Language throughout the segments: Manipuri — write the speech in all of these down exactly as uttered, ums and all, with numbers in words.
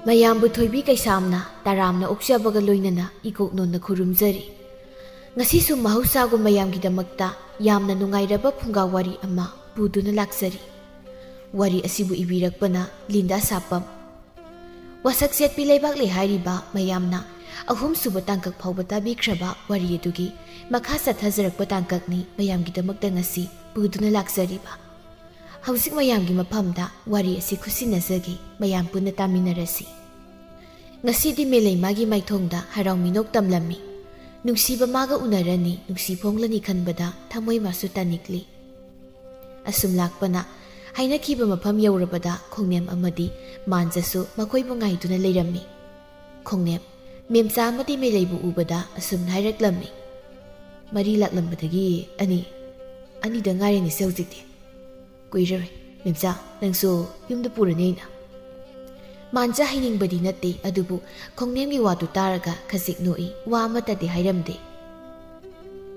ꯃꯌꯥꯝꯕꯨ ꯊꯣꯏꯕꯤ ꯀꯩꯁꯥꯝꯅ ꯇꯔꯥꯝꯅ ꯑꯣꯛꯆꯕꯒ ꯂꯣꯏꯅꯅ ꯏꯀꯣꯛ ꯅꯣꯟꯅ ꯈꯨꯔꯨꯝꯖꯔꯤ꯫ ꯉꯁꯤꯁꯨ ꯃꯍꯧꯁꯥꯒꯨꯝ ꯃꯌꯥꯝꯒꯤꯗꯃꯛꯇ ꯌꯥꯝꯅ ꯅꯨꯡꯉꯥꯏꯔꯕ ꯐꯨꯡꯒꯥ ꯋꯥꯔꯤ ꯑꯃ ꯄꯨꯗꯨꯅ ꯂꯥꯛꯆꯔꯤ꯫ ꯋꯥꯔꯤ ꯑꯁꯤꯕꯨ ꯏꯕꯤꯔꯛꯄꯅ ꯂꯤꯟꯗꯥ ꯁꯥꯄꯝ꯫ ꯋꯥꯁꯛ ꯆꯦꯠꯄꯤ ꯂꯩꯕꯥꯛꯂꯩ ꯍꯥꯏꯔꯤꯕ ꯃꯌꯥꯝꯅ ꯑꯍꯨꯝꯁꯨꯕ ꯇꯥꯡꯀꯛ ꯐꯥꯎꯕ ꯇꯥꯕꯤꯈ꯭ꯔꯕ ꯋꯥꯔꯤ ꯑꯗꯨꯒꯤ ꯃꯈꯥ ꯆꯠꯊꯖꯔꯛꯄ ꯇꯥꯡꯀꯛꯅꯤ ꯃꯌꯥꯝꯒꯤꯗꯃꯛꯇ ꯉꯁꯤ ꯄꯨꯗꯨꯅ ꯂꯥꯛꯆꯔꯤꯕ꯫ ꯍꯧꯖꯤꯛ ꯃꯌꯥꯝꯒꯤ ꯃꯐꯝꯗ ꯋꯥꯔꯤ ꯑꯁꯤ ꯈꯨꯠꯁꯤꯟꯅꯖꯒꯦ, ꯃꯌꯥꯝ ꯄꯨꯟꯅ ꯇꯥꯃꯤꯟꯅꯔꯁꯤ꯫ ꯉꯁꯤꯗꯤ ꯃꯦꯂꯩꯃꯥꯒꯤ ꯃꯥꯏꯊꯣꯡꯗ ꯍꯔꯥꯎ ꯃꯤꯅꯣꯛ ꯇꯝꯂꯝꯃꯤ꯫ ꯅꯨꯡꯁꯤꯕ ꯃꯥꯒ ꯎꯅꯔꯅꯤ, ꯅꯨꯡꯁꯤ ꯐꯣꯡꯂꯅꯤ ꯈꯟꯕꯗ ꯊꯃꯣꯏ ꯃꯥꯁꯨ ꯇꯥꯅꯤꯡꯂꯤ꯫ ꯑꯁꯨꯝ ꯂꯥꯛꯄꯅ ꯍꯥꯏꯅꯈꯤꯕ ꯃꯐꯝ ꯌꯧꯔꯕꯗ ꯈꯣꯡꯅꯦꯝ ꯑꯃꯗꯤ ꯃꯥꯟꯖꯁꯨ ꯃꯈꯣꯏꯕꯨ ꯉꯥꯏꯗꯨꯅ ꯂꯩꯔꯝꯃꯤ꯫ ꯈꯣꯡꯅꯦꯝ, ꯃꯦꯝꯆꯥ ꯑꯃꯗꯤ ꯃꯦꯂꯩꯕꯨ ꯎꯕꯗ ꯑꯁꯨꯝꯅ ꯍꯥꯏꯔꯛꯂꯝꯃꯤ꯫ "ꯃꯔꯤ ꯂꯥꯛꯂꯝꯕꯗꯒꯤ ꯑꯅꯤ, ꯑꯅꯤꯗ ꯉꯥꯏꯔꯤꯅꯤꯁꯦ ꯍꯧꯖꯤꯛꯇꯤ꯫ ꯀꯨꯏꯔꯔꯣꯏ꯫ ꯃꯦꯝꯆꯥ, ꯅꯪꯁꯨ ꯌꯨꯝꯗ ꯄꯨꯔꯅꯤ ꯑꯩꯅ꯫" ꯃꯥꯟꯖ ꯍꯩꯅꯤꯡꯕꯗꯤ ꯅꯠꯇꯦ, ꯑꯗꯨꯕꯨ ꯈꯣꯡꯅꯦꯝꯒꯤ ꯋꯥꯗꯨ ꯇꯥꯔꯒ ꯈꯖꯤꯛ ꯅꯣꯛꯏ, ꯋꯥ ꯑꯃꯠꯇꯗꯤ ꯍꯥꯏꯔꯝꯗꯦ꯫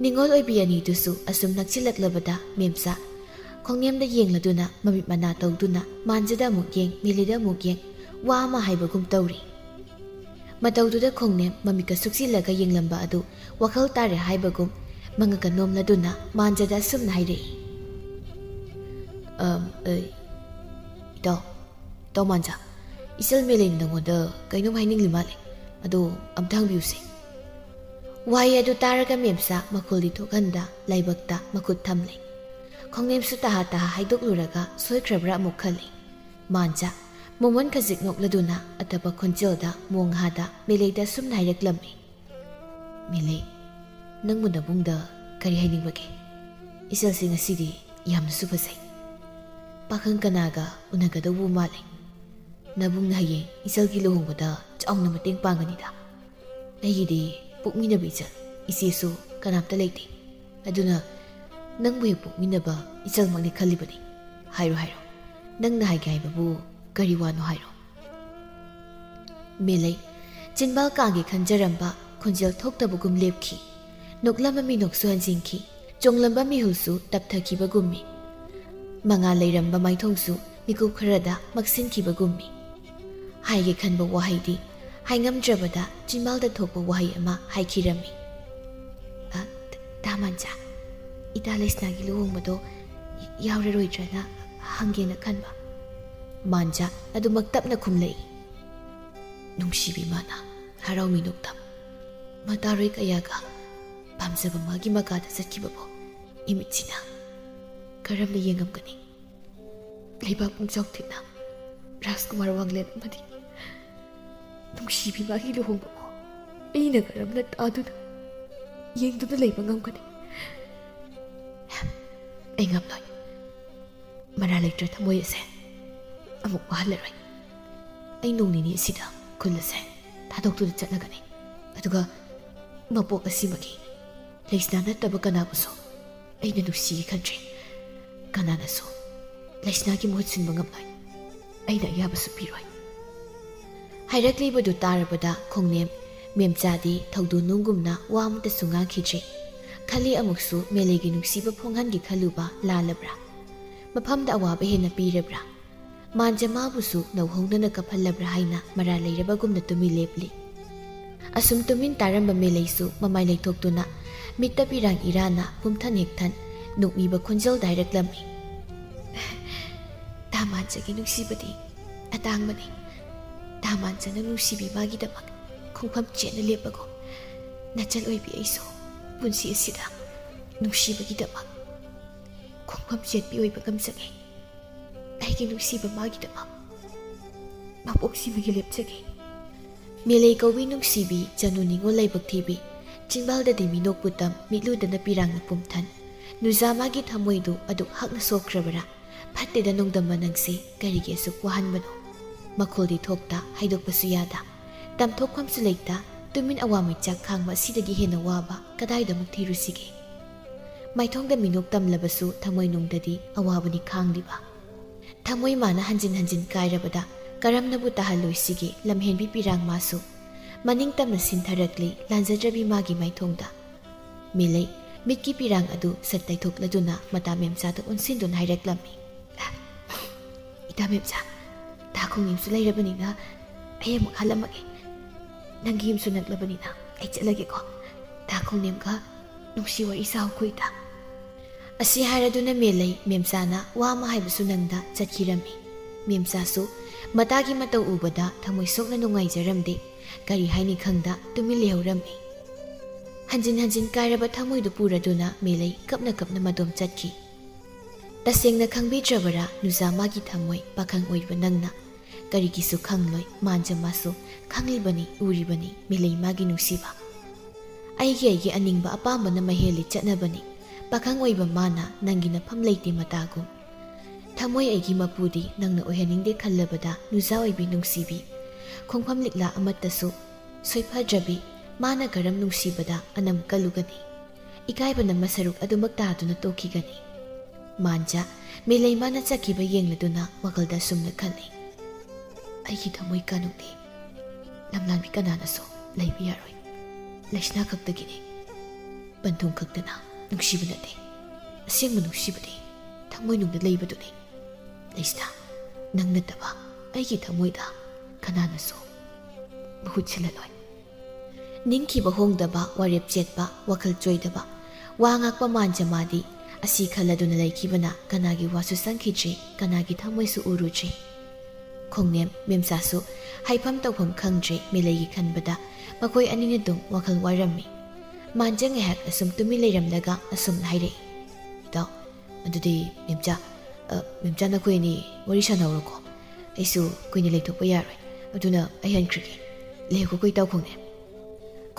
ꯅꯤꯉꯣꯜ ꯑꯣꯏꯕꯤ ꯑꯅꯤꯗꯨꯁꯨ ꯑꯁꯨꯝ ꯅꯛꯁꯤꯜꯂꯛꯂꯕꯗ ꯃꯦꯝꯆꯥ ꯈꯣꯡꯅꯦꯝꯗ ꯌꯦꯡꯂꯗꯨꯅ ꯃꯃꯤꯠ ꯃꯅꯥ ꯇꯧꯗꯨꯅ ꯃꯥꯟꯖꯗ ꯑꯃꯨꯛ ꯌꯦꯡ, ꯃꯦꯂꯩꯗ ꯑꯃꯨꯛ ꯌꯦꯡ, ꯋꯥ ꯑꯃ ꯍꯥꯏꯕꯒꯨꯝ ꯇꯧꯔꯤ꯫ ꯃꯇꯧꯗꯨꯗ ꯈꯣꯡꯅꯦꯝ ꯃꯃꯤꯠꯀ ꯁꯨꯛꯆꯤꯜꯂꯒ ꯌꯦꯡꯂꯝꯕ ꯑꯗꯨ ꯋꯥꯈꯜ ꯇꯥꯔꯦ ꯍꯥꯏꯕꯒꯨꯝ ꯃꯉꯛꯀ ꯅꯣꯝꯂꯗꯨꯅ ꯃꯥꯟꯖꯗ ꯑꯁꯨꯝꯅ ꯍꯥꯏꯔꯛꯏ꯫ "ꯑꯝ, ꯑ, ꯏꯇꯥꯎ, ꯏꯇꯥꯎ ꯃꯥꯟꯖ, ꯏꯆꯜ ꯃꯦꯂꯩꯅ ꯅꯉꯣꯟꯗ ꯀꯩꯅꯣꯝ ꯍꯥꯏꯅꯤꯡꯂꯤ ꯃꯥꯜꯂꯦ꯫ ꯑꯗꯣ ꯑꯝꯇ ꯍꯪꯕꯤꯌꯨꯁꯦ꯫" ꯋꯥꯍꯩ ꯑꯗꯨ ꯇꯥꯔꯒ ꯃꯦꯝꯆꯥ ꯃꯈꯨꯜꯗꯤ ꯊꯣꯛꯍꯟꯗ ꯂꯥꯏꯕꯛꯇ ꯃꯈꯨꯠ ꯊꯝꯂꯦ꯫ ꯈꯣꯡꯅꯦꯝꯁꯨ ꯇꯍꯥ ꯇꯍꯥ ꯍꯥꯏꯗꯣꯛꯂꯨꯔꯒ ꯁꯣꯏꯈ꯭ꯔꯕ꯭ꯔꯥ ꯑꯃꯨꯛ ꯈꯜꯂꯤ꯫ ꯃꯥꯟꯖ ꯃꯣꯃꯣꯟ ꯈꯖꯤꯛ ꯅꯣꯛꯂꯗꯨꯅ ꯑꯇꯞꯄ ꯈꯣꯟꯖꯦꯜꯗ ꯃꯣꯡꯍꯥꯗ ꯃꯦꯂꯩꯗ ꯑꯁꯨꯝꯅ ꯍꯥꯏꯔꯛꯂꯝꯃꯤ꯫ "ꯃꯦꯂꯩ, ꯅꯪꯕꯨ ꯅꯕꯨꯡꯗ ꯀꯔꯤ ꯍꯥꯏꯅꯤꯡꯕꯒꯦ? ꯏꯆꯜꯁꯦ ꯉꯁꯤꯗꯤ ꯌꯥꯝꯅꯁꯨ ꯐꯖꯩ꯫ ꯄꯥꯈꯪ ꯀꯅꯥꯒ ꯎꯅꯒꯗꯧꯕ ꯃꯥꯜꯂꯦ꯫ ꯅꯕꯨꯡꯅ ꯍꯌꯦꯡ ꯏꯆꯜꯒꯤ ꯂꯨꯍꯣꯡꯕꯗ ꯆꯥꯎꯅ ꯃꯇꯦꯡ ꯄꯥꯡꯒꯅꯤꯗ꯫ ꯑꯩꯒꯤꯗꯤ ꯄꯣꯛꯃꯤꯟꯅꯕ ꯏꯆꯜ, ꯏꯆꯦꯁꯨ ꯀꯅꯥꯝꯇ ꯂꯩꯇꯦ꯫ ꯑꯗꯨꯅ ꯅꯪꯕꯨ ꯍꯦꯛ ꯄꯣꯛꯃꯤꯟꯅꯕ ꯏꯆꯜꯃꯛꯅꯤ ꯈꯜꯂꯤꯕꯅꯤ꯫ ꯍꯥꯏꯔꯣ, ꯍꯥꯏꯔꯣ꯫ ꯅꯪꯅ ꯍꯥꯏꯒꯦ ꯍꯥꯏꯕꯕꯨ ꯀꯔꯤ ꯋꯥꯅꯣ ꯍꯥꯏꯔꯣ꯫" ꯃꯦꯂꯩ ꯆꯤꯟꯕꯥꯜ ꯀꯥꯡꯒꯦ ꯈꯟꯖꯔꯝꯕ ꯈꯣꯟꯖꯦꯜ ꯊꯣꯛꯇꯕꯒꯨꯝ ꯂꯦꯞꯈꯤ꯫ ꯅꯣꯛꯂꯝꯕ ꯃꯤꯅꯣꯛꯁꯨ ꯍꯟꯖꯤꯟꯈꯤ꯫ ꯆꯣꯡꯂꯝꯕ ꯃꯤꯍꯨꯜꯁꯨ ꯇꯞꯊꯈꯤꯕꯒꯨꯝꯃꯤ꯫ ꯃꯉꯥꯜ ꯂꯩꯔꯝꯕ ꯃꯥꯏꯊꯣꯡꯁꯨ ꯃꯤꯀꯨꯞ ꯈꯔꯗ ꯃꯛꯁꯤꯟꯈꯤꯕꯒꯨꯝꯃꯤ꯫ ꯍꯥꯏꯒꯦ ꯈꯟꯕ ꯋꯥꯍꯩꯗꯤ ꯍꯥꯏꯉꯝꯗ꯭ꯔꯕꯗ ꯆꯤꯟꯕꯥꯜꯗ ꯊꯣꯛꯄ ꯋꯥꯍꯩ ꯑꯃ ꯍꯥꯏꯈꯤꯔꯝꯃꯤ꯫ "ꯑ, ꯇꯥ ꯃꯥꯟꯖꯥ, ꯏꯇꯥ ꯂꯩꯁꯅꯥꯒꯤ ꯂꯨꯍꯣꯡꯕꯗꯣ ꯌꯥꯎꯔꯔꯣꯏꯗ꯭ꯔꯅ ꯍꯪꯒꯦꯅ ꯈꯟꯕ꯫" ꯃꯥꯟꯖꯥ ꯑꯗꯨꯃꯛ ꯇꯞꯅ ꯈꯨꯝꯂꯛꯏ꯫ ꯅꯨꯡꯁꯤꯕꯤ ꯃꯥꯅ ꯍꯔꯥꯎ ꯃꯤꯅꯣꯛꯇ ꯃꯇꯥꯔꯣꯏ ꯀꯌꯥꯒ ꯄꯥꯝꯖꯕ ꯃꯥꯒꯤ ꯃꯀꯥꯗ ꯆꯠꯈꯤꯕꯕꯨ ꯏꯃꯤꯠꯁꯤꯅ ꯀꯔꯝꯅ ꯌꯦꯡꯉꯝꯒꯅꯤ? ꯂꯩꯕꯥꯛ ꯄꯨꯡꯆꯥꯎ ꯊꯤꯟꯅ ꯔꯥꯖꯀꯨꯃꯥꯔ ꯋꯥꯡꯂꯦꯟ ꯑꯃꯗꯤ ꯅꯨꯡꯁꯤꯕꯤ ꯃꯥꯒꯤ ꯂꯨꯍꯣꯡꯕꯕꯨ ꯑꯩꯅ ꯀꯔꯝꯅ ꯇꯥꯗꯨꯅ ꯌꯦꯡꯗꯨꯅ ꯂꯩꯕ ꯉꯝꯒꯅꯤ? ꯑꯩ ꯉꯝꯂꯣꯏ꯫ ꯃꯔꯥ ꯂꯩꯇ꯭ꯔ ꯊꯃꯣꯏ ꯑꯁꯦ ꯑꯃꯨꯛ ꯋꯥꯍꯜꯂꯔꯣꯏ꯫ ꯑꯩ ꯅꯣꯡ ꯅꯤꯅꯤ ꯑꯁꯤꯗ ꯈꯨꯜ ꯑꯁꯦ ꯊꯥꯗꯣꯛꯇꯨꯅ ꯆꯠꯂꯒꯅꯤ꯫ ꯑꯗꯨꯒ ꯃꯄꯣꯛ ꯑꯁꯤꯃꯒꯤ ꯂꯩꯁꯅꯥ ꯅꯠꯇꯕ ꯀꯅꯥꯕꯨꯁꯨ ꯑꯩꯅ ꯅꯨꯡꯁꯤꯒꯦ ꯈꯟꯗ꯭ꯔꯤ꯫ ꯀꯅꯥꯅꯁꯨ ꯂꯩꯁꯅꯥꯒꯤ ꯃꯍꯨꯠ ꯁꯤꯟꯕ ꯉꯝꯂꯣꯏ꯫ ꯑꯩꯅ ꯑꯌꯥꯕꯁꯨ ꯄꯤꯔꯣꯏ꯫ ꯍꯥꯏꯔꯛꯂꯤꯕꯗꯨ ꯇꯥꯔꯕꯗ ꯈꯣꯡꯅꯦꯝ ꯃꯦꯝꯆꯥꯗꯤ ꯊꯧꯗꯣ ꯅꯨꯡꯒꯨꯝꯅ ꯋꯥ ꯑꯃꯠꯇꯁꯨ ꯉꯥꯡꯈꯤꯗ꯭ꯔꯤ꯫ ꯈꯜꯂꯤ ꯑꯃꯨꯛꯁꯨ ꯃꯦꯂꯩꯒꯤ ꯅꯨꯡꯁꯤꯕ ꯐꯣꯡꯍꯟꯒꯦ ꯈꯜꯂꯨꯕ ꯂꯥꯜꯂꯕ꯭ꯔꯥ? ꯃꯐꯝꯗ ꯑꯋꯥꯕ ꯍꯦꯟꯅ ꯄꯤꯔꯕ꯭ꯔꯥ? ꯃꯥꯟꯖ ꯃꯥꯕꯨꯁꯨ ꯅꯧꯍꯧꯅꯅ ꯀꯞꯍꯜꯂꯕ꯭ꯔꯥ ꯍꯥꯏꯅ ꯃꯔꯥ ꯂꯩꯔꯕꯒꯨꯝꯅ ꯇꯨꯃꯤꯟ ꯂꯦꯞꯂꯤ꯫ ꯑꯁꯨꯝ ꯇꯨꯃꯤꯟ ꯇꯥꯔꯝꯕ ꯃꯦꯂꯩꯁꯨ ꯃꯃꯥꯏ ꯂꯩꯊꯣꯛꯇꯨꯅ ꯃꯤꯠꯇ ꯄꯤꯔꯥꯡ ꯏꯔꯥꯅ ꯍꯨꯝꯊꯟ ꯍꯦꯛꯊꯟ ꯅꯣꯛꯃꯤꯕ ꯈꯣꯟꯖꯦꯜꯗ ꯍꯥꯏꯔꯛꯂꯝꯃꯤ꯫ ꯇꯥ ꯃꯥꯟꯖꯒꯤ ꯅꯨꯡꯁꯤꯕꯗꯤ ꯑꯇꯥꯡꯕꯅꯤ꯫ ꯇꯥ ꯃꯥꯟꯖꯅ ꯅꯨꯡꯁꯤꯕꯤ ꯃꯥꯒꯤꯗꯃꯛ ꯈꯣꯡꯐꯝ ꯆꯦꯠꯅ ꯂꯦꯞꯄꯒꯨꯝ ꯅꯆꯜ ꯑꯣꯏꯕꯤ ꯑꯩꯁꯨ ꯄꯨꯟꯁꯤ ꯑꯁꯤꯗ ꯅꯨꯡꯁꯤꯕꯒꯤꯗꯃꯛ ꯈꯣꯡꯐꯝ ꯆꯦꯠꯄꯤ ꯑꯣꯏꯕ ꯉꯝꯖꯒꯦ꯫ ꯑꯩꯒꯤ ꯅꯨꯡꯁꯤꯕ ꯃꯥꯒꯤꯗꯃꯛ ꯃꯄꯣꯛꯁꯤꯃꯒꯤ ꯂꯦꯞꯆꯒꯦ꯫ ꯃꯦꯂꯩ ꯀꯧꯕꯤ ꯅꯨꯡꯁꯤꯕꯤ ꯆꯅꯨ ꯅꯤꯉꯣꯜ ꯂꯥꯏꯕꯛ ꯊꯤꯕꯤ ꯆꯤꯟꯕꯥꯜꯗꯗꯤ ꯃꯤꯅꯣꯛꯄꯨ ꯇꯝ ꯃꯤꯠꯂꯨꯗꯅ ꯄꯤꯔꯥꯡꯅ ꯄꯨꯝꯊꯟ꯫ ꯅꯨꯖꯥ ꯃꯥꯒꯤ ꯊꯃꯣꯏꯗꯨ ꯑꯗꯨꯛ ꯍꯛꯅ ꯁꯣꯛꯈ꯭ꯔꯕꯔꯥ? ꯐꯠꯇꯦꯗ ꯅꯣꯡꯗꯝꯕ ꯅꯪꯁꯦ ꯀꯔꯤꯒꯤ ꯑꯁꯨꯛ ꯋꯥꯍꯟꯕꯅꯣ? ꯃꯈꯣꯜꯗꯤ ꯊꯣꯛꯇ ꯍꯥꯏꯗꯣꯛꯄꯁꯨ ꯌꯥꯗ꯫ ꯇꯝꯊꯣꯛꯐꯝꯁꯨ ꯂꯩꯇ꯫ ꯇꯨꯃꯤꯟ ꯑꯋꯥ ꯃꯩꯆꯥꯛ ꯈꯥꯡꯕ ꯑꯁꯤꯗꯒꯤ ꯍꯦꯟꯅ ꯋꯥꯕ ꯀꯗꯥꯏꯗ ꯑꯃꯨꯛ ꯊꯤꯔꯨꯁꯤꯒꯦ? ꯃꯥꯏꯊꯣꯡꯗ ꯃꯤꯅꯣꯛ ꯇꯝꯂꯕꯁꯨ ꯊꯃꯣꯏꯅꯨꯡꯗꯗꯤ ꯑꯋꯥꯕꯅꯤ ꯈꯥꯡꯂꯤꯕ꯫ ꯊꯃꯣꯏ ꯃꯥꯅ ꯍꯟꯖꯤꯟ ꯍꯟꯖꯤꯟ ꯀꯥꯏꯔꯕꯗ ꯀꯔꯝꯅꯕꯨ ꯇꯥꯍꯜꯂꯣꯏꯁꯤꯒꯦ ꯂꯝꯍꯦꯟꯕꯤ ꯄꯤꯔꯥꯡ ꯃꯥꯁꯨ? ꯃꯅꯤꯡ ꯇꯝꯅ ꯁꯤꯟꯊꯔꯛꯂꯤ ꯂꯥꯟꯖꯗ꯭ꯔꯕꯤ ꯃꯥꯒꯤ ꯃꯥꯏꯊꯣꯡꯗ꯫ ꯃꯦꯂꯩ ꯃꯤꯠꯀꯤ ꯄꯤꯔꯥꯡ ꯑꯗꯨ ꯁꯠ ꯇꯩꯊꯣꯛꯂꯗꯨꯅ ꯃꯇꯥ ꯃꯦꯝꯆꯥꯗ ꯑꯣꯟꯁꯤꯟꯗꯨꯅ ꯍꯥꯏꯔꯛꯂꯝꯃꯤ꯫ "ꯏꯇꯥ ꯃꯦꯝꯆꯥ, ꯇꯥ ꯈꯣꯡꯅꯤꯡꯁꯨ ꯂꯩꯔꯕꯅꯤꯅ ꯑꯩ ꯑꯃꯨꯛ ꯍꯜꯂꯝꯃꯒꯦ꯫ ꯅꯪꯒꯤ ꯌꯨꯝꯁꯨ ꯅꯛꯂꯕꯅꯤꯅ ꯑꯩ ꯆꯠꯂꯒꯦꯀꯣ꯫ ꯇꯥ ꯈꯣꯡꯅꯦꯝꯒ ꯅꯨꯡꯁꯤ ꯋꯥꯔꯤ ꯁꯥꯎ ꯀꯨꯏꯗ꯫ ꯑꯁꯤ ꯍꯥꯏꯔꯗꯨꯅ ꯃꯦꯂꯩ ꯃꯦꯝꯆꯥꯅ ꯋꯥ ꯑꯃ ꯍꯥꯏꯕꯁꯨ ꯅꯪꯗ ꯆꯠꯈꯤꯔꯝꯃꯤ꯫ ꯃꯦꯝꯆꯥꯁꯨ ꯃꯇꯥꯒꯤ ꯃꯇꯧ ꯎꯕꯗ ꯊꯃꯣꯏ ꯁꯣꯛꯅ ꯅꯨꯡꯉꯥꯏꯖꯔꯝꯗꯦ꯫ ꯀꯔꯤ ꯍꯥꯏꯅꯤ ꯈꯪꯗ ꯇꯨꯃꯤꯟ ꯂꯩꯍꯧꯔꯝꯃꯤ꯫ ꯍꯟꯖꯤꯟ ꯍꯟꯖꯤꯟ ꯀꯥꯏꯔꯕ ꯊꯃꯣꯏꯗꯨ ꯄꯨꯔꯗꯨꯅ ꯃꯦꯂꯩ ꯀꯞꯅ ꯀꯞꯅ ꯃꯗꯣꯝ ꯆꯠꯈꯤ꯫ ꯇꯁꯦꯡꯅ ꯈꯪꯕꯤꯗ꯭ꯔꯕꯔꯥ ꯅꯨꯖꯥ ꯃꯥꯒꯤ ꯊꯃꯣꯏ ꯄꯥꯈꯪ ꯑꯣꯏꯕ ꯅꯪꯅ? ꯀꯔꯤꯒꯤꯁꯨ ꯈꯪꯂꯣꯏ ꯃꯥꯟꯖ ꯃꯥꯁꯨ ꯈꯪꯂꯤꯕꯅꯤ ꯎꯔꯤꯕꯅꯤ ꯃꯦꯂꯩ ꯃꯥꯒꯤ ꯅꯨꯡꯁꯤꯕ꯫ ꯑꯩꯒꯤ ꯑꯩꯒꯤ ꯑꯅꯤꯡꯕ ꯑꯄꯥꯝꯕꯅ ꯃꯍꯦꯜꯂꯤ ꯆꯠꯅꯕꯅꯤ꯫ ꯄꯥꯈꯪ ꯑꯣꯏꯕ ꯃꯥꯅ ꯅꯪꯒꯤ ꯅꯐꯝ ꯂꯩꯇꯦ ꯃꯇꯥꯒꯨꯝ꯫ ꯊꯃꯣꯏ ꯑꯩꯒꯤ ꯃꯄꯨꯗꯤ ꯅꯪꯅ ꯑꯣꯏꯍꯟꯅꯤꯡꯗꯦ ꯈꯜꯂꯕꯗ ꯅꯨꯖꯥ ꯑꯣꯏꯕꯤ ꯅꯨꯡꯁꯤꯕꯤ꯫ ꯈꯣꯡꯐꯝ ꯂꯤꯛꯂꯥ ꯑꯃꯠꯇꯁꯨ ꯁꯣꯏꯐꯗ꯭ꯔꯕꯤ ꯃꯥꯅ ꯀꯔꯝ ꯅꯨꯡꯁꯤꯕꯗ ꯑꯅꯝ ꯀꯜꯂꯨꯒꯅꯤ꯫ ꯏꯀꯥꯏꯕꯅ ꯃꯁꯔꯨꯛ ꯑꯗꯨꯃꯛ ꯇꯥꯗꯨꯅ ꯇꯣꯛꯈꯤꯒꯅꯤ꯫ ꯃꯥꯟꯖ ꯃꯦꯂꯩ ꯃꯥꯅ ꯆꯠꯈꯤꯕ ꯌꯦꯡꯂꯗꯨꯅ ꯋꯥꯈꯜꯗ ꯑꯁꯨꯝꯅ ꯈꯜꯂꯤ꯫ ꯑꯩꯒꯤ ꯊꯃꯣꯏ ꯀꯥꯅꯨꯡꯗꯤ ꯂꯝꯂꯥꯟꯕꯤ ꯀꯅꯥꯅꯁꯨ ꯂꯩꯕ ꯌꯥꯔꯣꯏ꯫ ꯂꯩꯁꯅꯥ ꯈꯛꯇꯒꯤꯅꯤ꯫ ꯄꯟꯊꯨꯡ ꯈꯛꯇꯅ ꯅꯨꯡꯁꯤꯕ ꯅꯠꯇꯦ꯫ ꯑꯁꯦꯡꯕ ꯅꯨꯡꯁꯤꯕꯗꯤ ꯊꯃꯣꯏꯅꯨꯡꯗ ꯂꯩꯕꯗꯨꯅꯤ꯫ ꯂꯩꯁꯅꯥ, ꯅꯪ ꯅꯠꯇꯕ ꯑꯩꯒꯤ ꯊꯃꯣꯏꯗ ꯀꯅꯥꯅꯁꯨ ꯃꯍꯨꯠ ꯁꯤꯜꯂꯂꯣꯏ꯫ ꯅꯤꯡꯈꯤꯕ ꯍꯣꯡꯗꯕ, ꯋꯥꯔꯦꯞ ꯆꯦꯠꯄ, ꯋꯥꯈꯜ ꯆꯣꯏꯗꯕ, ꯋꯥ ꯉꯥꯛꯄ ꯃꯥꯟꯖ ꯃꯥꯗꯤ ꯑꯁꯤ ꯈꯜꯂꯗꯨꯅ ꯂꯩꯈꯤꯕꯅ ꯀꯅꯥꯒꯤ ꯋꯥꯁꯨ ꯁꯪꯈꯤꯗ꯭ꯔꯤ, ꯀꯅꯥꯒꯤ ꯊꯃꯣꯏꯁꯨ ꯎꯔꯨꯗ꯭ꯔꯤ꯫ ꯈꯣꯡꯅꯦꯝ ꯃꯦꯝꯆꯥꯁꯨ ꯍꯥꯏꯐꯝ ꯇꯧꯐꯝ ꯈꯪꯗ꯭ꯔꯦ ꯃꯦꯂꯩꯒꯤ ꯈꯟꯕꯗ ꯃꯈꯣꯏ ꯑꯅꯤꯅ ꯑꯗꯨꯝ ꯋꯥꯈꯜ ꯋꯥꯔꯝꯃꯤ꯫ ꯃꯥꯟꯖ ꯉꯥꯏꯍꯥꯛ ꯑꯁꯨꯝ ꯇꯨꯃꯤꯟ ꯂꯩꯔꯝꯂꯒ ꯑꯁꯨꯝꯅ ꯍꯥꯏꯔꯛꯏ, "ꯏꯇꯥꯎ, ꯑꯗꯨꯗꯤ ꯃꯦꯝꯆꯥ, ꯑ, ꯃꯦꯝꯆꯥ ꯅꯈꯣꯏ ꯑꯅꯤ ꯋꯥꯔꯤ ꯁꯥꯟꯅꯍꯧꯔꯣꯀꯣ꯫ ꯑꯩꯁꯨ ꯀꯨꯏꯅ ꯂꯩꯊꯣꯛꯄ ꯌꯥꯔꯣꯏ꯫ ꯑꯗꯨꯅ ꯑꯩ ꯍꯟꯈ꯭ꯔꯒꯦ꯫ ꯂꯩꯍꯧꯈꯣꯀꯣ ꯏꯇꯥꯎ ꯈꯣꯡꯅꯦꯝ꯫"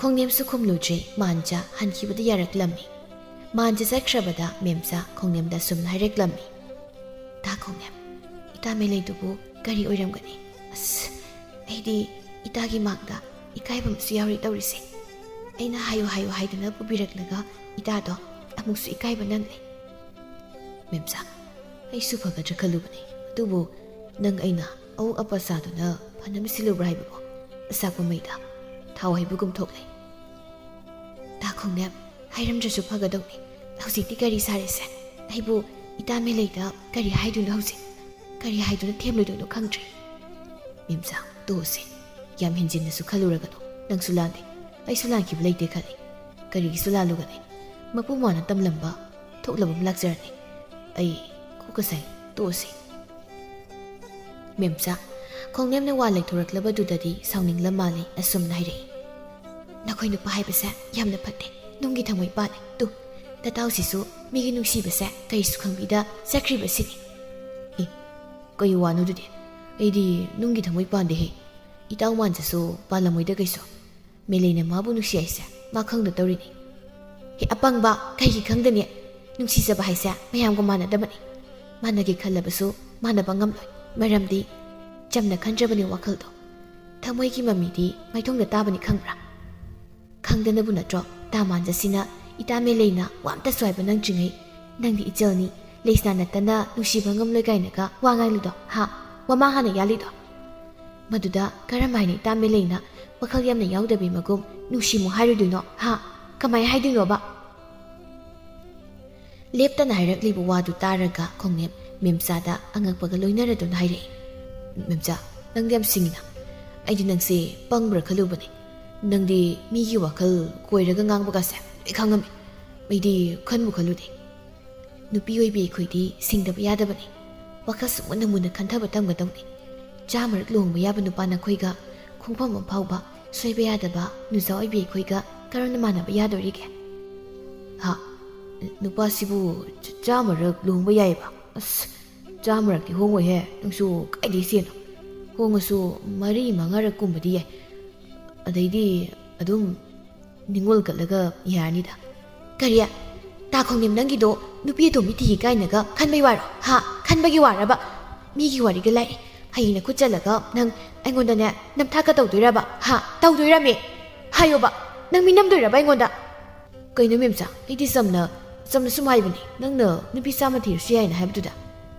ꯈꯣꯡꯅꯦꯝꯁꯨ ꯈꯨꯝꯂꯨꯗ꯭ꯔꯦ꯫ ꯃꯥꯟꯖ ꯍꯟꯈꯤꯕꯗ ꯌꯥꯔꯛꯂꯝꯃꯤ꯫ ꯃꯥꯟꯖ ꯆꯠꯈ꯭ꯔꯕꯗ ꯃꯦꯝꯆꯥ ꯈꯣꯡꯅꯦꯝꯗ ꯑꯁꯨꯝꯅ ꯍꯥꯏꯔꯛꯂꯝꯃꯤ, "ꯇꯥ ꯈꯣꯡꯅꯦꯝ, ꯏꯇꯥ ꯃꯦꯂꯩꯗꯨꯕꯨ ꯀꯔꯤ ꯑꯣꯏꯔꯝꯒꯅꯤ? ꯑꯁ, ꯑꯩꯗꯤ ꯏꯇꯥꯒꯤ ꯃꯥꯡꯗ ꯏꯀꯥꯏꯕ ꯑꯃꯁꯨ ꯌꯥꯎꯔꯤ ꯇꯧꯔꯤꯁꯦ꯫ ꯑꯩꯅ ꯍꯥꯏꯌꯨ ꯍꯥꯏꯌꯨ ꯍꯥꯏꯗꯨꯅ ꯄꯨꯕꯤꯔꯛꯂꯒ ꯏꯇꯥꯗꯣ ꯑꯃꯨꯛꯁꯨ ꯏꯀꯥꯏꯕ ꯅꯪꯂꯦ꯫" "ꯃꯦꯝꯆꯥ, ꯑꯩꯁꯨ ꯐꯒꯗ꯭ꯔꯥ ꯈꯜꯂꯨꯕꯅꯤ꯫ ꯑꯗꯨꯕꯨ ꯅꯪ ꯑꯩꯅ ꯑꯋꯣꯛ ꯑꯄꯥ ꯁꯥꯗꯨꯅ ꯐꯅꯕ ꯁꯤꯜꯂꯨꯕ꯭ꯔꯥ ꯍꯥꯏꯕꯕꯨ? ꯑꯆꯥꯛꯄ ꯃꯩꯗ ꯊꯥꯎ ꯍꯩꯕꯒꯨꯝ ꯊꯣꯛꯂꯦ꯫" "ꯇꯥ ꯈꯣꯡꯅꯦꯝ, ꯍꯥꯏꯔꯝꯗ꯭ꯔꯁꯨ ꯐꯒꯗꯧꯅꯤ꯫ ꯍꯧꯖꯤꯛꯇꯤ ꯀꯔꯤ ꯁꯥꯔꯦꯁꯦ? ꯑꯩꯕꯨ ꯏꯇꯥ ꯃꯦꯂꯩꯗ ꯀꯔꯤ ꯍꯥꯏꯗꯣꯏꯅꯣ ꯍꯧꯖꯤꯛ? ꯀꯔꯤ ꯍꯥꯏꯗꯨꯅ ꯊꯦꯝꯂꯣꯏꯗꯣꯏꯅꯣ ꯈꯪꯗ꯭ꯔꯦ꯫" "ꯃꯦꯝꯆꯥ, ꯇꯣꯛꯑꯁꯦ, ꯌꯥꯝ ꯍꯦꯟꯖꯤꯟꯅꯁꯨ ꯈꯜꯂꯨꯔꯒꯅꯨ꯫ ꯅꯪꯁꯨ ꯂꯥꯟꯗꯦ, ꯑꯩꯁꯨ ꯂꯥꯟꯈꯤꯕ ꯂꯩꯇꯦ ꯈꯜꯂꯤ꯫ ꯀꯔꯤꯒꯤꯁꯨ ꯂꯥꯜꯂꯨꯒꯅꯤ? ꯃꯄꯨ ꯃꯥꯅ ꯇꯝꯂꯝꯕ ꯊꯣꯛꯂꯕ ꯑꯃ ꯂꯥꯛꯆꯔꯅꯤ꯫ ꯑꯩ ꯀꯣꯛꯀ ꯁꯥꯏ, ꯇꯣꯛꯑꯁꯦ꯫ ꯃꯦꯝꯆꯥ, ꯈꯣꯡꯅꯦꯝꯅ ꯋꯥ ꯂꯩꯊꯣꯔꯛꯂꯕꯗꯨꯗꯗꯤ ꯁꯥꯎꯅꯤꯡꯂ ꯃꯥꯜꯂꯦ, ꯑꯁꯨꯝꯅ ꯍꯥꯏꯔꯛꯏ: "ꯅꯈꯣꯏ ꯅꯨꯄꯥ ꯍꯥꯏꯕꯁꯦ ꯌꯥꯝꯅ ꯐꯠꯇꯦ, ꯅꯨꯡꯒꯤ ꯊꯃꯣꯏ ꯄꯥꯜꯂꯦ꯫ ꯇꯨ, ꯇꯇꯥꯎꯁꯤꯁꯨ ꯃꯤꯒꯤ ꯅꯨꯡꯁꯤꯕꯁꯦ ꯀꯔꯤꯁꯨ ꯈꯪꯕꯤꯗ ꯆꯠꯈ꯭ꯔꯤꯕꯁꯤꯅꯤ꯫" "ꯑꯦ, ꯀꯩ ꯋꯥꯅꯣ ꯑꯗꯨꯗꯤ? ꯑꯩꯗꯤ ꯅꯨꯡꯒꯤ ꯊꯃꯣꯏ ꯄꯥꯟꯗꯦꯍꯦ꯫ ꯏꯇꯥꯎ ꯃꯥꯟꯖꯁꯨ ꯄꯥꯜꯂꯝꯃꯣꯏꯗ ꯀꯩꯁꯨ꯫ ꯃꯦꯂꯩꯅ ꯃꯥꯕꯨ ꯅꯨꯡꯁꯤ ꯍꯥꯏꯁꯦ ꯃꯥ ꯈꯪꯗ ꯇꯧꯔꯤꯅꯤ꯫" "ꯍꯦ ꯑꯄꯪꯕ, ꯀꯩꯒꯤ ꯈꯪꯗꯅꯤ? ꯅꯨꯡꯁꯤꯖꯕ ꯍꯥꯏꯁꯦ ꯃꯌꯥꯝꯒ ꯃꯥꯟꯅꯗꯕꯅꯤ꯫ ꯃꯥꯟꯅꯒꯦ ꯈꯜꯂꯕꯁꯨ ꯃꯥꯟꯅꯕ ꯉꯝꯂꯣꯏ꯫ ꯃꯔꯝꯗꯤ ꯆꯝꯅ ꯈꯟꯗ꯭ꯔꯕꯅꯤ ꯋꯥꯈꯜꯗꯣ꯫ ꯊꯃꯣꯏꯒꯤ ꯃꯃꯤꯗꯤ ꯃꯥꯏꯊꯣꯡꯗ ꯇꯥꯕꯅꯤ, ꯈꯪꯕ꯭ꯔꯥ? ꯈꯪꯗꯅꯕꯨ ꯅꯠꯇ꯭ꯔꯣ ꯇꯥ ꯃꯥꯟꯖꯁꯤꯅ ꯏꯇꯥ ꯃꯦꯂꯩꯅ ꯋꯥ ꯑꯝꯇ ꯁ꯭ꯋꯥꯏꯕ ꯅꯪꯗ꯭ꯔꯤꯉꯩ ꯅꯪꯗꯤ ꯏꯆꯜꯅꯤ, ꯂꯩꯁꯅꯥ ꯅꯠꯇꯅ ꯅꯨꯡꯁꯤꯕ ꯉꯝꯂꯣꯏ ꯀꯥꯏꯅꯒ ꯋꯥ ꯉꯥꯡꯂꯤꯗꯣ, ꯍꯥ? ꯋꯥꯃꯥ ꯍꯥꯟꯅ ꯌꯥꯜꯂꯤꯗꯣ?" ꯃꯗꯨꯗ ꯀꯔꯝ ꯍꯥꯏꯅ ꯏꯇꯥ ꯃꯦꯂꯩꯅ ꯋꯥꯈꯜ ꯌꯥꯝꯅ ꯌꯥꯎꯗꯕꯤ ꯃꯒꯨꯝ ꯅꯨꯡꯁꯤꯃꯨ ꯍꯥꯏꯔꯨꯗꯣꯏꯅꯣ, ꯍꯥ? ꯀꯃꯥꯏ ꯍꯥꯏꯗꯣꯏꯅꯣꯕ? ꯂꯦꯞꯇꯅ ꯍꯥꯏꯔꯛꯂꯤꯕ ꯋꯥꯗꯨ ꯇꯥꯔꯒ ꯈꯣꯡꯅꯦꯝ ꯃꯦꯝꯆꯥꯗ ꯑꯉꯛꯄꯒ ꯂꯣꯏꯅꯔꯗꯨꯅ ꯍꯥꯏꯔꯛꯏ: "ꯃꯦꯝꯆꯥ, ꯅꯪꯗꯤ ꯌꯥꯝ ꯁꯤꯡꯉꯤꯅ꯫ ꯑꯩꯗꯤ ꯅꯪꯁꯦ ꯄꯪꯕ꯭ꯔꯥ ꯈꯜꯂꯨꯕꯅꯦ꯫ ꯅꯪꯗꯤ ꯃꯤꯒꯤ ꯋꯥꯈꯜ ꯀꯣꯏꯔꯒ ꯉꯥꯡꯕꯒꯁꯦ ꯂꯣꯏ ꯈꯪꯉꯝꯃꯤ꯫ ꯑꯩꯗꯤ ꯈꯟꯕꯨ ꯈꯜꯂꯨꯗꯦ꯫ ꯅꯨꯄꯤ ꯑꯣꯏꯕꯤ ꯑꯩꯈꯣꯏꯗꯤ ꯁꯤꯡꯗꯕ ꯌꯥꯗꯕꯅꯤ꯫ ꯋꯥꯈꯜꯁꯨ ꯃꯨꯟꯅ ꯃꯨꯟꯅ ꯈꯟꯊꯕ ꯇꯝꯒꯗꯧꯅꯤ꯫ ꯆꯥꯝꯃꯔꯛ ꯂꯨꯍꯣꯡꯕ ꯌꯥꯕ ꯅꯨꯄꯥ ꯅꯈꯣꯏꯒ ꯈꯣꯡꯐꯝ ꯑꯃ ꯐꯥꯎꯕ ꯁꯣꯏꯕ ꯌꯥꯗꯕ ꯅꯨꯖꯥ ꯑꯣꯏꯕꯤ ꯑꯩꯈꯣꯏꯒ ꯀꯔꯝꯅ ꯃꯥꯟꯅꯕ ꯌꯥꯗꯣꯔꯤꯒꯦ?" "ꯍꯥ? ꯅꯨꯄꯥꯁꯤꯕꯨ ꯆ-, ꯆꯥꯝꯃꯔꯛ ꯂꯨꯍꯣꯡꯕ ꯌꯥꯏꯌꯦꯕ? ꯑꯁ, ꯆꯥꯝꯃꯔꯛꯇꯤ ꯍꯣꯡꯉꯣꯏꯍꯦ, ꯅꯪꯁꯨ ꯀꯥꯏꯗꯩ ꯏꯆꯦꯅꯣ? ꯍꯣꯡꯉꯁꯨ ꯃꯔꯤ ꯃꯉꯥꯔꯛꯀꯨꯝꯕꯗꯤ ꯌꯥꯏ꯫ ꯑꯗꯩꯗꯤ ꯑꯗꯨꯝ ꯅꯤꯡꯉꯣꯜ ꯀꯠꯂꯒ ꯌꯥꯔꯅꯤꯗ꯫" "ꯀꯔꯤ? ꯇꯥ ꯈꯣꯡꯅꯤꯝ, ꯅꯪꯒꯤꯗꯣ ꯅꯨꯄꯤ ꯑꯇꯣꯝꯕꯤ ꯊꯤꯒꯦ ꯀꯥꯏꯅꯒ ꯈꯟꯕꯩ ꯋꯥꯔꯣ? ꯍꯥ? ꯈꯟꯕꯒꯤ ꯋꯥꯔꯕ? ꯃꯤꯒꯤ ꯋꯥꯔꯤꯒ ꯂꯥꯛꯑꯦ꯫ ꯍꯌꯦꯡ ꯅꯈꯨꯠ ꯆꯠꯂꯒ ꯅꯪ ꯑꯩꯉꯣꯟꯗꯅꯦ ꯅꯝꯊꯥꯛꯀ ꯇꯧꯗꯣꯏꯔꯕ? ꯍꯥ? ꯇꯧꯗꯣꯏꯔꯃꯤ? ꯍꯥꯏꯌꯣꯕ, ꯅꯪ ꯃꯤ ꯅꯝꯗꯣꯏꯔꯕ ꯑꯩꯉꯣꯟꯗ?" "ꯀꯩꯅꯣ ꯃꯦꯝꯆꯥ, ꯑꯩꯗꯤ ꯆꯝꯅ, ꯆꯝꯅ ꯁꯨꯝ ꯍꯥꯏꯕꯅꯤ꯫ ꯅꯪꯅ ꯅꯨꯄꯤ ꯆꯥꯝꯃ ꯊꯤꯔꯁꯨ ꯌꯥꯏꯅ ꯍꯥꯏꯕꯗꯨꯗ꯫"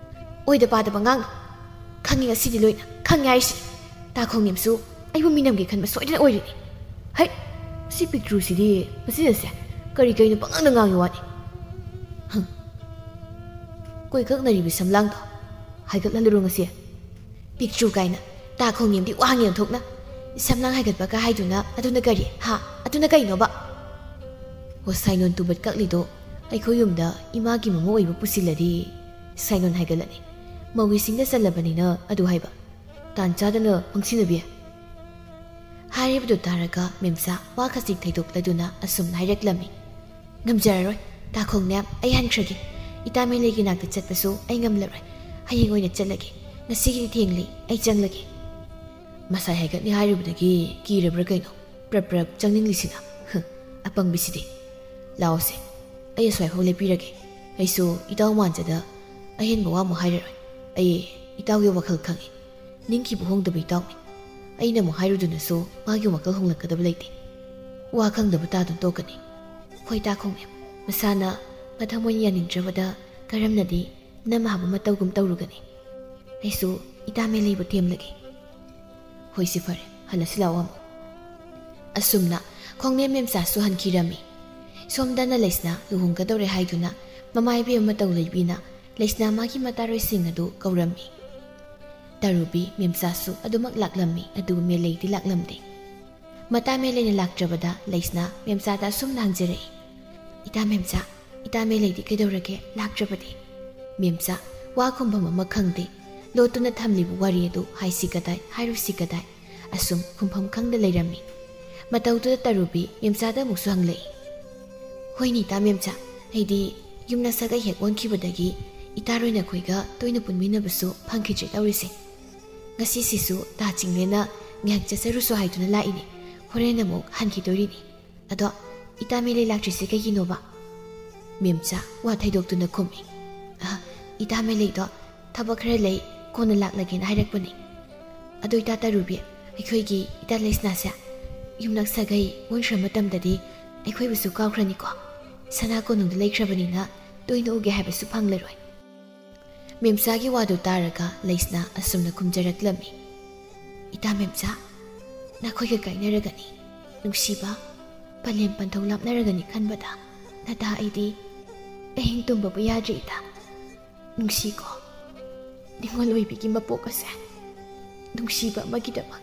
"ꯑꯣꯏꯗ ꯄꯥꯗꯕ ꯉꯥꯡꯅꯨ꯫ ꯈꯪꯉꯤ ꯉꯁꯤꯗꯤ ꯂꯣꯏꯅ꯫ ꯈꯪꯉꯤ ꯍꯥꯏꯁꯤ꯫ ꯇꯥ ꯈꯣꯡꯅꯤꯝꯁꯨ ꯑꯩꯕꯨ ꯃꯤꯅꯝꯒꯦ ꯈꯟꯕ ꯁꯣꯏꯗꯅ ꯑꯣꯏꯔꯤꯅꯤ꯫ ꯍꯩ, ꯁꯤ ꯄꯤꯛꯇ꯭ꯔꯨꯁꯤꯗꯤ ꯃꯁꯤꯅꯁꯦ ꯀꯔꯤ ꯀꯩꯅꯣ ꯄꯪꯉꯥꯡꯗ ꯉꯥꯡꯉꯤ ꯋꯥꯅꯤ꯫ ꯍꯪ꯫ ꯀꯣꯏꯀꯛꯅꯔꯤꯕ ꯁꯝꯂꯥꯡꯗꯣ ꯍꯥꯏꯒꯠꯍꯜꯂꯨꯔꯣ ꯉꯁꯤ?" "ꯄꯤꯛꯇ꯭ꯔꯨ ꯀꯥꯏꯅ ꯇꯥ ꯈꯣꯡꯅꯦꯝꯗꯤ ꯋꯥ ꯉꯥꯡꯉꯦ ꯑꯣꯟꯊꯣꯛꯅ꯫ ꯁꯝꯂꯥꯡ ꯍꯥꯏꯒꯠꯄꯒ ꯍꯥꯏꯗꯨꯅ ꯑꯗꯨꯅ ꯀꯔꯤ? ꯍꯥ? ꯑꯗꯨꯅ ꯀꯩꯅꯣꯕ? ꯍꯣ, ꯁꯥꯏꯅꯣꯟ ꯇꯨꯕꯠ ꯀꯛꯂꯤꯗꯣ ꯑꯩꯈꯣꯏ ꯌꯨꯝꯗ ꯏꯃꯥꯒꯤ ꯃꯃꯧ ꯑꯣꯏꯕ ꯄꯨꯁꯤꯜꯂꯗꯤ ꯁꯥꯏꯅꯣꯟ ꯍꯥꯏꯒꯠꯂꯅꯤ꯫ ꯃꯧꯒꯤ ꯁꯤꯡꯗ ꯆꯜꯂꯕꯅꯤꯅ ꯑꯗꯨ ꯍꯥꯏꯕ꯫ ꯇꯥꯟ ꯆꯥꯗꯅ ꯄꯪꯁꯤꯟꯅꯕꯤ꯫ ꯍꯥꯏꯔꯤꯕꯗꯨ ꯇꯥꯔꯒ ꯃꯦꯝꯆꯥ ꯋꯥ ꯈꯖꯤꯛ ꯊꯩꯗꯣꯛꯂꯗꯨꯅ ꯑꯁꯨꯝꯅ ꯍꯥꯏꯔꯛꯂꯝꯃꯤ꯫ ꯉꯝꯖꯔꯔꯣꯏ꯫ ꯇꯥ ꯈꯣꯡꯅꯦꯝ, ꯑꯩ ꯍꯟꯈ꯭ꯔꯒꯦ꯫ ꯏꯇꯥ ꯃꯦꯂꯩꯒꯤ ꯅꯥꯛꯇ ꯆꯠꯄꯁꯨ ꯑꯩ ꯉꯝꯂꯔꯣꯏ꯫ ꯍꯌꯦꯡ ꯑꯣꯏꯅ ꯆꯠꯂꯒꯦ꯫ ꯉꯁꯤꯒꯤꯗꯤ ꯊꯦꯡꯂꯤ꯫ ꯑꯩ ꯆꯪꯂꯒꯦ꯫ ꯃꯁꯥꯏ ꯍꯥꯏꯒꯠꯅꯤ ꯍꯥꯏꯔꯨꯕꯗꯒꯤ ꯀꯤꯔꯕ꯭ꯔꯥ ꯀꯩꯅꯣ? ꯄ꯭ꯔꯞ ꯄ꯭ꯔꯞ ꯆꯪꯅꯤꯡꯂꯤꯁꯤꯅ꯫ ꯍꯨꯝ, ꯑꯄꯪꯕꯤꯁꯤꯗꯤ꯫ ꯂꯥꯛꯑꯣꯁꯦ, ꯑꯩ ꯑꯁ꯭ꯋꯥꯏꯐꯥꯎ ꯂꯦꯞꯄꯤꯔꯒꯦ꯫ ꯑꯩꯁꯨ ꯏꯇꯥꯎ ꯃꯥꯟꯖꯗ ꯑꯍꯦꯟꯕ ꯋꯥ ꯑꯃꯨꯛ ꯍꯥꯏꯔꯔꯣꯏ꯫ ꯑꯩ ꯏꯇꯥꯎꯒꯤ ꯋꯥꯈꯜ ꯈꯪꯏ꯫ ꯅꯤꯡꯈꯤꯕ ꯍꯣꯡꯗꯕ ꯏꯇꯥꯎꯅꯤ꯫ ꯑꯩꯅ ꯑꯃꯨꯛ ꯍꯥꯏꯔꯨꯗꯨꯅꯁꯨ ꯃꯥꯒꯤ ꯋꯥꯈꯜ ꯍꯣꯡꯂꯛꯀꯗꯕ ꯂꯩꯇꯦ꯫ ꯋꯥ ꯈꯪꯗꯕ ꯇꯥꯗꯨꯅ ꯇꯣꯛꯀꯅꯤ꯫ ꯍꯣꯏ ꯇꯥ ꯈꯣꯡꯅꯦꯝ, ꯃꯁꯥꯅ ꯃꯊꯃꯣꯏꯅ ꯌꯥꯅꯤꯡꯗ꯭ꯔꯕꯗ ꯀꯔꯝꯅꯗꯤ ꯅꯝ ꯍꯥꯞꯄ ꯃꯇꯧꯒꯨꯝ ꯇꯧꯔꯨꯒꯅꯤ꯫ ꯑꯩꯁꯨ ꯏꯇꯥ ꯃꯦꯂꯩꯕꯨ ꯊꯦꯝꯂꯒꯦ꯫ ꯍꯣꯏꯁꯦ ꯐꯔꯦ, ꯍꯜꯂꯁꯤ ꯂꯥꯛꯑꯣ ꯑꯃꯨꯛ꯫ ꯑꯁꯨꯝꯅ ꯈꯣꯡꯅꯦꯝ ꯃꯦꯝꯆꯥꯁꯨ ꯍꯟꯈꯤꯔꯝꯃꯤ꯫ ꯁꯣꯝꯗꯅ ꯂꯩꯁꯅꯥ ꯂꯨꯍꯣꯡꯒꯗꯧꯔꯦ ꯍꯥꯏꯗꯨꯅ ꯃꯃꯥ ꯏꯕꯦꯝꯃ ꯃꯇꯧ ꯂꯩꯕꯤꯅ ꯂꯩꯁꯅꯥ ꯃꯥꯒꯤ ꯃꯇꯥꯔꯣꯏꯁꯤꯡ ꯑꯗꯨ ꯀꯧꯔꯝꯃꯤ꯫ ꯇꯔꯨꯕꯤ ꯃꯦꯝꯆꯥꯁꯨ ꯑꯗꯨꯃꯛ ꯂꯥꯛꯂꯝꯃꯤ, ꯑꯗꯨꯕꯨ ꯃꯦꯂꯩꯗꯤ ꯂꯥꯛꯂꯝꯗꯦ꯫ ꯃꯇꯥ ꯃꯦꯂꯩꯅ ꯂꯥꯛꯇ꯭ꯔꯕꯗ ꯂꯩꯁꯅꯥ ꯃꯦꯝꯆꯥꯗ ꯑꯁꯨꯝꯅ ꯍꯪꯖꯔꯛꯏ, "ꯏꯇꯥ ꯃꯦꯝꯆꯥ, ꯏꯇꯥ ꯃꯦꯂꯩꯗꯤ ꯀꯩꯗꯧꯔꯒꯦ, ꯂꯥꯛꯇ꯭ꯔꯕꯗꯤ?" ꯃꯦꯝꯆꯥ ꯋꯥ ꯈꯨꯝꯐꯝ ꯑꯃ ꯈꯪꯗꯦ꯫ ꯂꯣꯠꯇꯨꯅ ꯊꯝꯂꯤꯕ ꯋꯥꯔꯤ ꯑꯗꯨ ꯍꯥꯏꯁꯤ ꯀꯗꯥꯏ, ꯍꯥꯏꯔꯨꯁꯤ ꯀꯗꯥꯏ? ꯑꯁꯨꯝ ꯈꯨꯝꯐꯝ ꯈꯪꯗ ꯂꯩꯔꯝꯃꯤ꯫ ꯃꯇꯧꯗꯨꯗ ꯇꯔꯨꯕꯤ ꯃꯦꯝꯆꯥꯗ ꯑꯃꯨꯛꯁꯨ ꯍꯪꯂꯛꯏ, "ꯍꯣꯏꯅꯦ ꯏꯇꯥ ꯃꯦꯝꯆꯥ, ꯑꯩꯗꯤ ꯌꯨꯝ ꯅꯁꯥꯒꯩ ꯍꯦꯛ ꯑꯣꯟꯈꯤꯕꯗꯒꯤ ꯏꯇꯥꯔꯣꯏ ꯅꯈꯣꯏꯒ ꯇꯣꯏꯅ ꯄꯨꯟꯃꯤꯟꯅꯕꯁꯨ ꯐꯪꯈꯤꯗ꯭ꯔꯦ ꯇꯧꯔꯤꯁꯦ꯫ ꯉꯁꯤꯁꯤꯁꯨ ꯇꯥ ꯆꯤꯡꯂꯦꯟꯅ ꯉꯥꯏꯍꯥꯛ ꯆꯠꯆꯔꯨꯁꯣ ꯍꯥꯏꯗꯨꯅ ꯂꯥꯛꯏꯅꯦ꯫ ꯍꯣꯔꯦꯟ ꯑꯃꯨꯛ ꯍꯟꯈꯤꯗꯣꯔꯤꯅꯤ꯫ ꯑꯗꯣ ꯏꯇꯥ ꯃꯦꯂꯩ ꯂꯥꯛꯇ꯭ꯔꯤꯁꯦ ꯀꯩꯒꯤꯅꯣꯕ?" ꯃꯦꯝꯆꯥ ꯋꯥ ꯊꯩꯗꯣꯛꯇꯨꯅ ꯈꯨꯝꯃꯤ, "ꯑ, ꯏꯇꯥ ꯃꯦꯂꯩꯗꯣ ꯊꯕꯛ ꯈꯔ ꯂꯩ, ꯀꯣꯟꯅ ꯂꯥꯛꯂꯒꯦꯅ ꯍꯥꯏꯔꯛꯄꯅꯤ꯫ ꯑꯗꯨ ꯏꯇꯥ ꯇꯔꯨꯕꯤ, ꯑꯩꯈꯣꯏꯒꯤ ꯏꯇꯥ ꯂꯩꯁꯅꯥꯁꯦ ꯌꯨꯝꯅꯥꯛ ꯁꯥꯒꯩ ꯑꯣꯟꯈ꯭ꯔ ꯃꯇꯝꯗꯗꯤ ꯑꯩꯈꯣꯏꯕꯨꯁꯨ ꯀꯥꯎꯈ꯭ꯔꯅꯤꯀꯣ꯫ ꯁꯅꯥ ꯀꯣꯅꯨꯡꯗ ꯂꯩꯈ꯭ꯔꯕꯅꯤꯅ ꯇꯣꯏꯅ ꯎꯒꯦ ꯍꯥꯏꯕꯁꯨ ꯐꯪꯂꯔꯣꯏ꯫" ꯃꯦꯝꯆꯥꯒꯤ ꯋꯥꯗꯨ ꯇꯥꯔꯒ ꯂꯩꯁꯅꯥ ꯑꯁꯨꯝꯅ ꯈꯨꯝꯖꯔꯛꯂꯝꯃꯤ, "ꯏꯇꯥ ꯃꯦꯝꯆꯥ, ꯅꯈꯣꯏꯒ ꯀꯥꯏꯅꯔꯒꯅꯤ ꯅꯨꯡꯁꯤꯕ, ꯄꯂꯦꯝ ꯄꯟꯊꯧ ꯂꯥꯞꯅꯔꯒꯅꯤ ꯈꯟꯕꯗ ꯅꯇꯥ ꯑꯩꯗꯤ ꯑꯍꯤꯡ ꯇꯨꯝꯕꯕꯨ ꯌꯥꯗ꯭ꯔꯦ ꯏꯇꯥ꯫ ꯅꯨꯡꯁꯤꯀꯣ ꯅꯤꯉꯣꯜ ꯑꯣꯏꯕꯤꯒꯤ ꯃꯄꯣꯛ ꯑꯁꯦ꯫" ꯅꯨꯡꯁꯤꯕ ꯑꯃꯒꯤꯗꯃꯛ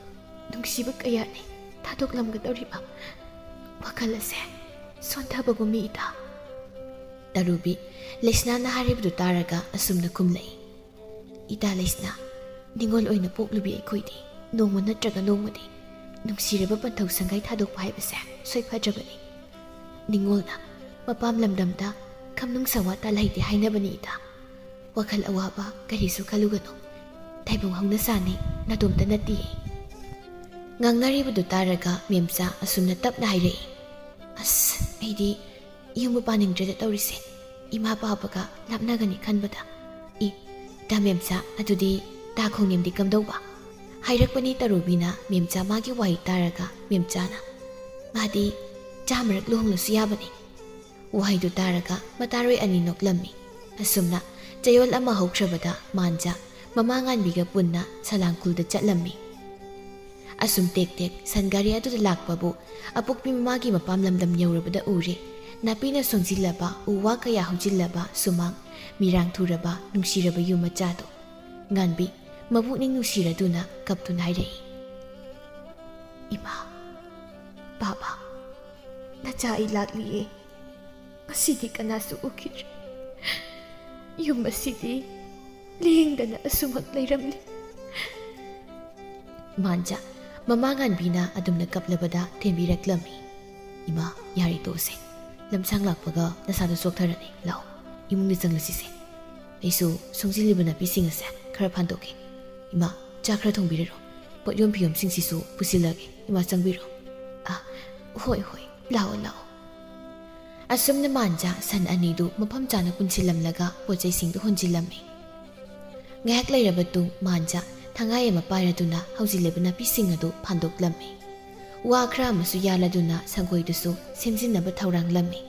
ꯅꯨꯡꯁꯤꯕ ꯀꯌꯥꯅꯤ ꯊꯥꯗꯣꯛꯂꯝꯒꯗꯧꯔꯤꯕ꯫ ꯋꯥꯈꯜ ꯑꯁꯦ ꯁꯣꯟꯊꯕꯒꯨꯝꯃꯤ ꯏꯇꯥ꯫ ꯇꯔꯨꯕꯤ, ꯂꯩꯁꯅꯥꯅ ꯍꯥꯏꯔꯤꯕꯗꯨ ꯇꯥꯔꯒ ꯑꯁꯨꯝꯅ ꯈꯨꯝꯂꯛꯏ, ꯏꯇꯥ ꯂꯩꯁꯅꯥ, ꯅꯤꯉꯣꯜ ꯑꯣꯏꯅ ꯄꯣꯛꯂꯨꯕꯤ ꯑꯩꯈꯣꯏꯗꯤ ꯅꯣꯡꯃ ꯅꯠꯇ꯭ꯔꯒ ꯅꯣꯡꯃꯗꯤ ꯅꯨꯡꯁꯤꯔꯕ ꯄꯟꯊꯧ ꯁꯪꯒꯥꯏ ꯊꯥꯗꯣꯛꯄ ꯍꯥꯏꯕꯁꯦ ꯁꯣꯏꯐꯗ꯭ꯔꯕꯅꯤ꯫ ꯅꯤꯉꯣꯜꯅ ꯃꯄꯥꯝ ꯂꯝꯗꯝꯗ ꯈꯝꯅꯨꯡ ꯁꯋꯥ ꯇꯥꯜꯍꯩꯗꯦ ꯍꯥꯏꯅꯕꯅꯤ ꯏꯇꯥ꯫ ꯋꯥꯈꯜ ꯑꯋꯥꯕ ꯀꯔꯤꯁꯨ ꯈꯜꯂꯨꯒꯅꯨ꯫ ꯇꯥꯏꯕꯪ ꯍꯧꯅ ꯁꯥꯅꯤ, ꯅꯥꯇꯣꯝꯇ ꯅꯠꯇꯦ꯫ ꯉꯥꯡꯅꯔꯤꯕꯗꯨ ꯇꯥꯔꯒ ꯃꯦꯝꯆꯥ ꯑꯁꯨꯝꯅ ꯇꯞꯅ ꯍꯥꯏꯔꯛꯏ, ꯑꯁ, ꯑꯩꯗꯤ ꯌꯨꯝꯕꯨ ꯄꯥꯅꯤꯡꯗ꯭ꯔꯦꯗ ꯇꯧꯔꯤꯁꯦ꯫ ꯏꯃꯥ ꯄꯥꯕꯒ ꯂꯥꯞꯅꯒꯅꯤ ꯈꯟꯕꯗ꯫ ꯏ, ꯏꯇꯥ ꯃꯦꯝꯆꯥ, ꯑꯗꯨꯗꯤ ꯇꯥ ꯈꯣꯡꯅꯦꯝꯗꯤ ꯀꯝꯗꯧꯕ? ꯍꯥꯏꯔꯛꯄꯅꯤ ꯇꯔꯨꯕꯤꯅ ꯃꯦꯝꯆꯥ ꯃꯥꯒꯤ ꯋꯥꯍꯩ ꯇꯥꯔꯒ ꯃꯦꯝꯆꯥꯅ, ꯃꯥꯗꯤ ꯆꯥꯃꯔꯛ ꯂꯨꯍꯣꯡꯂꯁꯨ ꯌꯥꯕꯅꯤ꯫ ꯋꯥꯍꯩꯗꯨ ꯇꯥꯔꯒ ꯃꯇꯥꯔꯣꯏ ꯑꯅꯤ ꯅꯣꯛꯂꯝꯃꯤ꯫ ꯑꯁꯨꯝꯅ ꯆꯌꯣꯜ ꯑꯃ ꯍꯧꯈ꯭ꯔꯕꯗ ꯃꯥꯟꯖ ꯃꯃꯥ ꯉꯥꯟꯕꯤꯒ ꯄꯨꯟꯅ ꯁꯂꯥꯡꯈꯨꯜꯗ ꯆꯠꯂꯝꯃꯤ꯫ ꯑꯁꯨꯝ ꯇꯦꯛ ꯇꯦꯛ ꯁꯟ ꯒꯥꯔꯤ ꯑꯗꯨꯗ ꯂꯥꯛꯄꯕꯨ ꯑꯄꯣꯛꯄꯤ ꯃꯃꯥꯒꯤ ꯃꯄꯥꯝ ꯂꯝꯗꯝ ꯌꯧꯔꯕꯗ ꯎꯔꯦ꯫ ꯅꯥꯄꯤꯅ ꯁꯣꯡꯖꯤꯜꯂꯕ, ꯎ ꯋꯥ ꯀꯌꯥ ꯍꯧꯖꯤꯜꯂꯕ ꯁꯨꯃꯥꯡ, ꯃꯤꯔꯥꯡ ꯊꯨꯔꯕ ꯅꯨꯡꯁꯤꯔꯕ ꯌꯨꯝ ꯃꯆꯥꯗꯨ꯫ ꯉꯥꯟꯕꯤ ꯃꯄꯨꯛꯅꯤꯡ ꯅꯨꯡꯁꯤꯔꯗꯨꯅ ꯀꯞꯇꯨꯅ ꯍꯥꯏꯔꯛꯏ, ꯏꯃꯥ, ꯕꯥꯕꯥ, ꯅꯆꯥ ꯑꯩ ꯂꯥꯛꯂꯤꯌꯦ꯫ ꯉꯁꯤꯗꯤ ꯀꯅꯥꯁꯨ ꯎꯈꯤꯗ꯭ꯔꯦ꯫ ꯌꯨꯝ ꯑꯁꯤꯗꯤ ꯂꯦꯡꯗꯅ ꯑꯁꯨꯃꯛ ꯂꯩꯔꯝꯂꯤ꯫ ꯃꯥꯟꯖ ꯃꯃꯥ ꯉꯥꯟꯕꯤꯅ ꯑꯗꯨꯝꯅ ꯀꯞꯂꯕꯗ ꯊꯦꯝꯕꯤꯔꯛꯂꯝꯃꯤ꯫ ꯏꯃꯥ, ꯌꯥꯔꯦ ꯇꯣꯛꯑꯁꯦ꯫ ꯂꯝꯁꯥꯡ ꯂꯥꯛꯄꯒ ꯅꯁꯥꯗꯣ ꯆꯣꯛꯊꯔꯅꯤ꯫ ꯂꯥꯛꯑꯣ, ꯏꯃꯨꯡꯗ ꯆꯪꯂꯁꯤꯁꯦ꯫ ꯑꯩꯁꯨ ꯁꯣꯡꯖꯤꯜꯂꯤꯕ ꯅꯥꯄꯤꯁꯤꯡ ꯑꯁꯦ ꯈꯔ ꯐꯥꯟꯗꯣꯛꯀꯦ꯫ ꯏꯃꯥ, ꯆꯥ ꯈꯔ ꯊꯣꯡꯕꯤꯔꯔꯣ꯫ ꯄꯣꯠꯌꯣꯝ ꯐꯤꯌꯣꯝꯁꯤꯡꯁꯤꯁꯨ ꯄꯨꯁꯤꯜꯂꯒꯦ꯫ ꯏꯃꯥ, ꯆꯪꯕꯤꯔꯣ꯫ ꯑ, ꯍꯣꯏ, ꯍꯣꯏ, ꯂꯥꯛꯑꯣ, ꯂꯥꯛꯑꯣ꯫ ꯑꯁꯨꯝꯅ ꯃꯥꯟꯖ ꯁꯟ ꯑꯅꯤꯗꯨ ꯃꯐꯝ ꯆꯥꯅ ꯄꯨꯟꯁꯤꯜꯂꯝꯂꯒ ꯄꯣꯠ ꯆꯩꯁꯤꯡꯗꯨ ꯍꯣꯟꯖꯤꯜꯂꯝꯃꯤ꯫ ꯉꯥꯏꯍꯥꯛ ꯂꯩꯔꯕ ꯇꯨꯡ ꯃꯥꯟꯖ ꯊꯉꯥꯏ ꯑꯃ ꯄꯥꯏꯔꯗꯨꯅ ꯍꯧꯖꯤꯜꯂꯤꯕ ꯅꯥꯄꯤꯁꯤꯡ ꯑꯗꯨ ꯐꯥꯟꯗꯣꯛꯂꯝꯃꯤ꯫ ꯋꯥ ꯈꯔ ꯑꯃꯁꯨ ꯌꯥꯜꯂꯗꯨꯅ ꯁꯪꯒꯣꯏꯗꯨꯁꯨ ꯁꯦꯝꯖꯤꯟꯅꯕ ꯊꯧꯔꯥꯡꯂꯝꯃꯤ꯫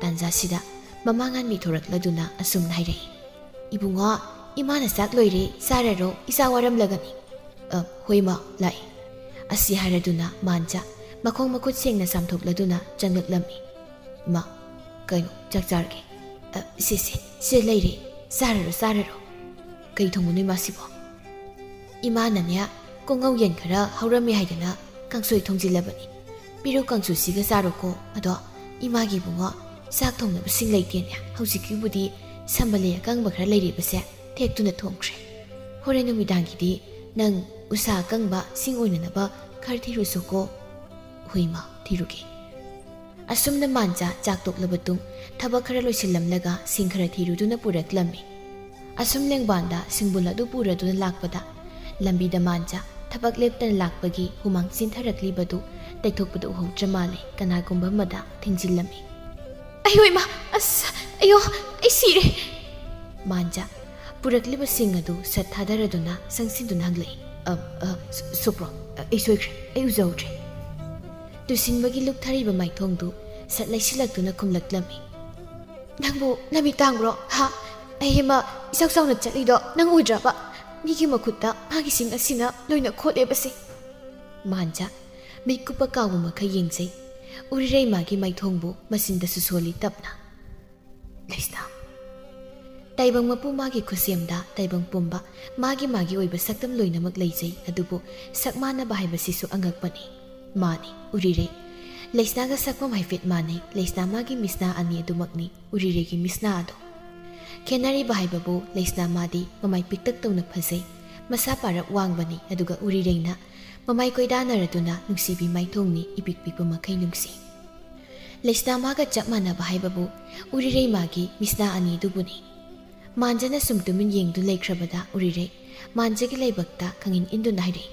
ꯇꯥꯟꯖꯥꯁꯤꯗ ꯃꯃꯥ ꯉꯥꯟꯕꯤ ꯊꯣꯔꯛꯂꯗꯨꯅ ꯑꯁꯨꯝꯅ ꯍꯥꯏꯔꯛꯏ, "ꯏꯕꯨꯡꯉꯣ, ꯏꯃꯥꯅ ꯆꯥꯛ ꯂꯣꯏꯔꯦ, ꯆꯥꯔꯔꯣ, ꯏꯆꯥ ꯋꯥꯔꯝꯂꯒꯅꯤ꯫" "ꯑ, ꯍꯣꯏ ꯃꯥ, ꯂꯥꯛꯑꯦ꯫" ꯑꯁꯤ ꯍꯥꯏꯔꯗꯨꯅ ꯃꯥꯟꯖ ꯃꯈꯣꯡ ꯃꯈꯨꯠ ꯁꯦꯡꯅ ꯆꯥꯝꯊꯣꯛꯂꯗꯨꯅ ꯆꯪꯂꯛꯂꯝꯃꯤ꯫ "ꯏꯃꯥ, ꯀꯩꯅꯣ, ꯆꯥꯛ ꯆꯥꯔꯒꯦ?" "ꯑ, ꯁꯦ, ꯁꯦ, ꯁꯤꯗ ꯂꯩꯔꯦ, ꯆꯥꯔꯔꯣ, ꯆꯥꯔꯔꯣ꯫" "ꯀꯩ ꯊꯣꯡꯕꯅꯣ ꯏꯃꯥꯁꯤꯕꯣ?" "ꯏꯃꯥꯅꯅꯦ, ꯀꯣꯉꯧ ꯌꯦꯟ ꯈꯔ ꯍꯧꯔꯝꯃꯦ ꯍꯥꯏꯗꯅ ꯀꯥꯡꯁꯣꯏ ꯊꯣꯡꯖꯤꯜꯂꯕꯅꯤ꯫ ꯄꯤꯔꯨꯛ ꯀꯥꯡꯁꯨꯁꯤꯒ ꯆꯥꯔꯣꯀꯣ꯫ ꯑꯗꯣ ꯏꯃꯥꯒꯤ ꯏꯕꯨꯡꯉꯣ, ꯆꯥꯛ ꯊꯣꯡꯅꯕ ꯁꯤꯡ ꯂꯩꯇꯦꯅꯦ꯫ ꯍꯧꯖꯤꯛꯀꯤꯕꯨꯗꯤ ꯁꯝꯕꯜꯂꯦ ꯑꯀꯪꯕ ꯈꯔ ꯂꯩꯔꯤꯕꯁꯦ ꯊꯦꯛꯇꯨꯅ ꯊꯣꯡꯈ꯭ꯔꯦ꯫ ꯍꯣꯔꯦꯟ ꯅꯨꯃꯤꯗꯥꯡꯒꯤꯗꯤ ꯅꯪ ꯎꯁꯥ ꯑꯀꯪꯕ ꯁꯤꯡ ꯑꯣꯏꯅꯅꯕ ꯈꯔ ꯊꯤꯔꯨꯁꯣꯀꯣ꯫" "ꯍꯣꯏ ꯏꯃꯥ, ꯊꯤꯔꯨꯒꯦ꯫" ꯑꯁꯨꯝꯅ ꯃꯥꯟꯖꯥ ꯆꯥꯛ ꯇꯣꯛꯂꯕ ꯇꯨꯡ ꯊꯕꯛ ꯈꯔ ꯂꯣꯏꯁꯤꯜꯂꯝꯂꯒ ꯁꯤꯡ ꯈꯔ ꯊꯤꯔꯨꯗꯨꯅ ꯄꯨꯔꯛꯂꯝꯃꯤ꯫ ꯑꯁꯨꯝ ꯂꯦꯡꯕꯥꯟꯗ ꯁꯤꯡꯕꯨꯜ ꯑꯗꯨ ꯄꯨꯔꯗꯨꯅ ꯂꯥꯛꯄꯗ ꯂꯝꯕꯤꯗ ꯃꯥꯟꯖꯥ ꯊꯕꯛ ꯂꯦꯞꯇꯅ ꯂꯥꯛꯄꯒꯤ ꯍꯨꯃꯥꯡ ꯆꯦꯟꯊꯔꯛꯂꯤꯕꯗꯨ ꯇꯩꯊꯣꯛꯄꯗ ꯎꯍꯧꯗ꯭ꯔ ꯃꯥꯜꯂꯦ꯫ ꯀꯅꯥꯒꯨꯝꯕ ꯑꯃꯗ ꯊꯦꯡꯖꯤꯜꯂꯝꯃꯤ꯫ "ꯑꯌꯣ ꯏꯃꯥ, ꯑꯁ, ꯑꯌꯣ, ꯑꯩ ꯁꯤꯔꯦ!" ꯃꯥꯟꯖꯥ ꯄꯨꯔꯛꯂꯤꯕ ꯁꯤꯡ ꯑꯗꯨ ꯁꯠ ꯊꯥꯗꯔꯗꯨꯅ ꯁꯪꯁꯤꯟꯗꯨꯅ ꯍꯪꯂꯛꯏ꯫ "ꯑ, ꯑ, ꯁꯨ-, ꯁꯨꯄ꯭ꯔꯣ, ꯑ, ꯑꯩ ꯁꯣꯏꯈ꯭ꯔꯦ, ꯑꯩ ꯎꯖꯍꯧꯗ꯭ꯔꯦ꯫" ꯇꯨꯁꯤꯟꯕꯒꯤ ꯂꯨꯛꯊꯔꯤꯕ ꯃꯥꯏꯊꯣꯡꯗꯨ ꯁꯠ ꯂꯩꯁꯤꯜꯂꯛꯇꯨꯅ ꯈꯨꯝꯂꯛꯂꯝꯃꯤ꯫ "ꯅꯪꯕꯨ ꯂꯝꯕꯤ ꯇꯥꯡꯕ꯭ꯔꯣ? ꯍꯥ? ꯑꯩ ꯑꯃ ꯏꯆꯥꯎ ꯆꯥꯎꯅ ꯆꯠꯂꯤꯗꯣ ꯅꯪ ꯎꯗ꯭ꯔꯕ? ꯃꯤꯒꯤ ꯃꯈꯨꯠꯇ ꯃꯥꯒꯤ ꯁꯤꯡ ꯑꯁꯤꯅ ꯂꯣꯏꯅ ꯈꯣꯠꯂꯦꯕꯁꯦ꯫" ꯃꯥꯟꯖꯥ ꯃꯤꯠꯀꯨꯞꯄ ꯀꯥꯎꯕ ꯃꯈꯩ ꯌꯦꯡꯖꯩ꯫ ꯎꯔꯤꯔꯩ ꯃꯥꯒꯤ ꯃꯥꯏꯊꯣꯡꯕꯨ ꯃꯆꯤꯟꯗꯁꯨ ꯁꯣꯜꯂꯤ ꯇꯞꯅ꯫ "ꯂꯩꯁꯅꯥ꯫" ꯇꯥꯏꯕꯪ ꯃꯄꯨ ꯃꯥꯒꯤ ꯈꯨꯠꯁꯦꯝꯗ ꯇꯥꯏꯕꯪ ꯄꯨꯝꯕ ꯃꯥꯒꯤ ꯃꯥꯒꯤ ꯑꯣꯏꯕ ꯁꯛꯇꯝ ꯂꯣꯏꯅꯃꯛ ꯂꯩꯖꯩ, ꯑꯗꯨꯕꯨ ꯁꯛ ꯃꯥꯟꯅꯕ ꯍꯥꯏꯕꯁꯤꯁꯨ ꯑꯉꯛꯄꯅꯤ꯫ ꯃꯥꯅꯤ, ꯎꯔꯤꯔꯩ꯫ ꯂꯩꯁꯅꯥꯒ ꯁꯛꯐꯝ ꯍꯥꯏꯐꯦꯠ ꯃꯥꯟꯅꯩ꯫ ꯂꯩꯁꯅꯥ ꯃꯥꯒꯤ ꯃꯤꯁꯅꯥ ꯑꯅꯤ ꯑꯗꯨꯃꯛꯅꯤ ꯎꯔꯤꯔꯩꯒꯤ ꯃꯤꯁꯅꯥ ꯑꯗꯣ꯫ ꯈꯦꯠꯅꯔꯤꯕ ꯍꯥꯏꯕꯕꯨ ꯂꯩꯁꯅꯥ ꯃꯥꯗꯤ ꯃꯃꯥꯏ ꯄꯤꯛꯇꯛ ꯇꯧꯅ ꯐꯖꯩ, ꯃꯁꯥ ꯄꯥꯔꯞ ꯋꯥꯡꯕꯅꯤ, ꯑꯗꯨꯒ ꯎꯔꯤꯔꯩꯅ ꯃꯃꯥꯏ ꯀꯣꯏꯗꯥꯅꯔꯗꯨꯅ ꯅꯨꯡꯁꯤꯕꯤ ꯃꯥꯏꯊꯣꯡꯅꯤ, ꯏꯄꯤꯛ ꯄꯤꯛꯄ ꯃꯈꯩ ꯅꯨꯡꯁꯤ꯫ ꯂꯩꯁꯅꯥ ꯃꯥꯒ ꯆꯞ ꯃꯥꯟꯅꯕ ꯍꯥꯏꯕꯕꯨ ꯎꯔꯤꯔꯩ ꯃꯥꯒꯤ ꯃꯤꯁꯅꯥ ꯑꯅꯤꯗꯨꯕꯨꯅꯤ꯫ ꯃꯥꯟꯖꯅ ꯁꯨꯝ ꯇꯨꯃꯤꯟ ꯌꯦꯡꯗꯨ ꯂꯩꯈ꯭ꯔꯕꯗ ꯎꯔꯤꯔꯩ ꯃꯥꯟꯖꯒꯤ ꯂꯥꯏꯕꯛꯇ ꯈꯪꯏꯟ ꯏꯟꯗꯨꯅ ꯍꯥꯏꯔꯛꯏ,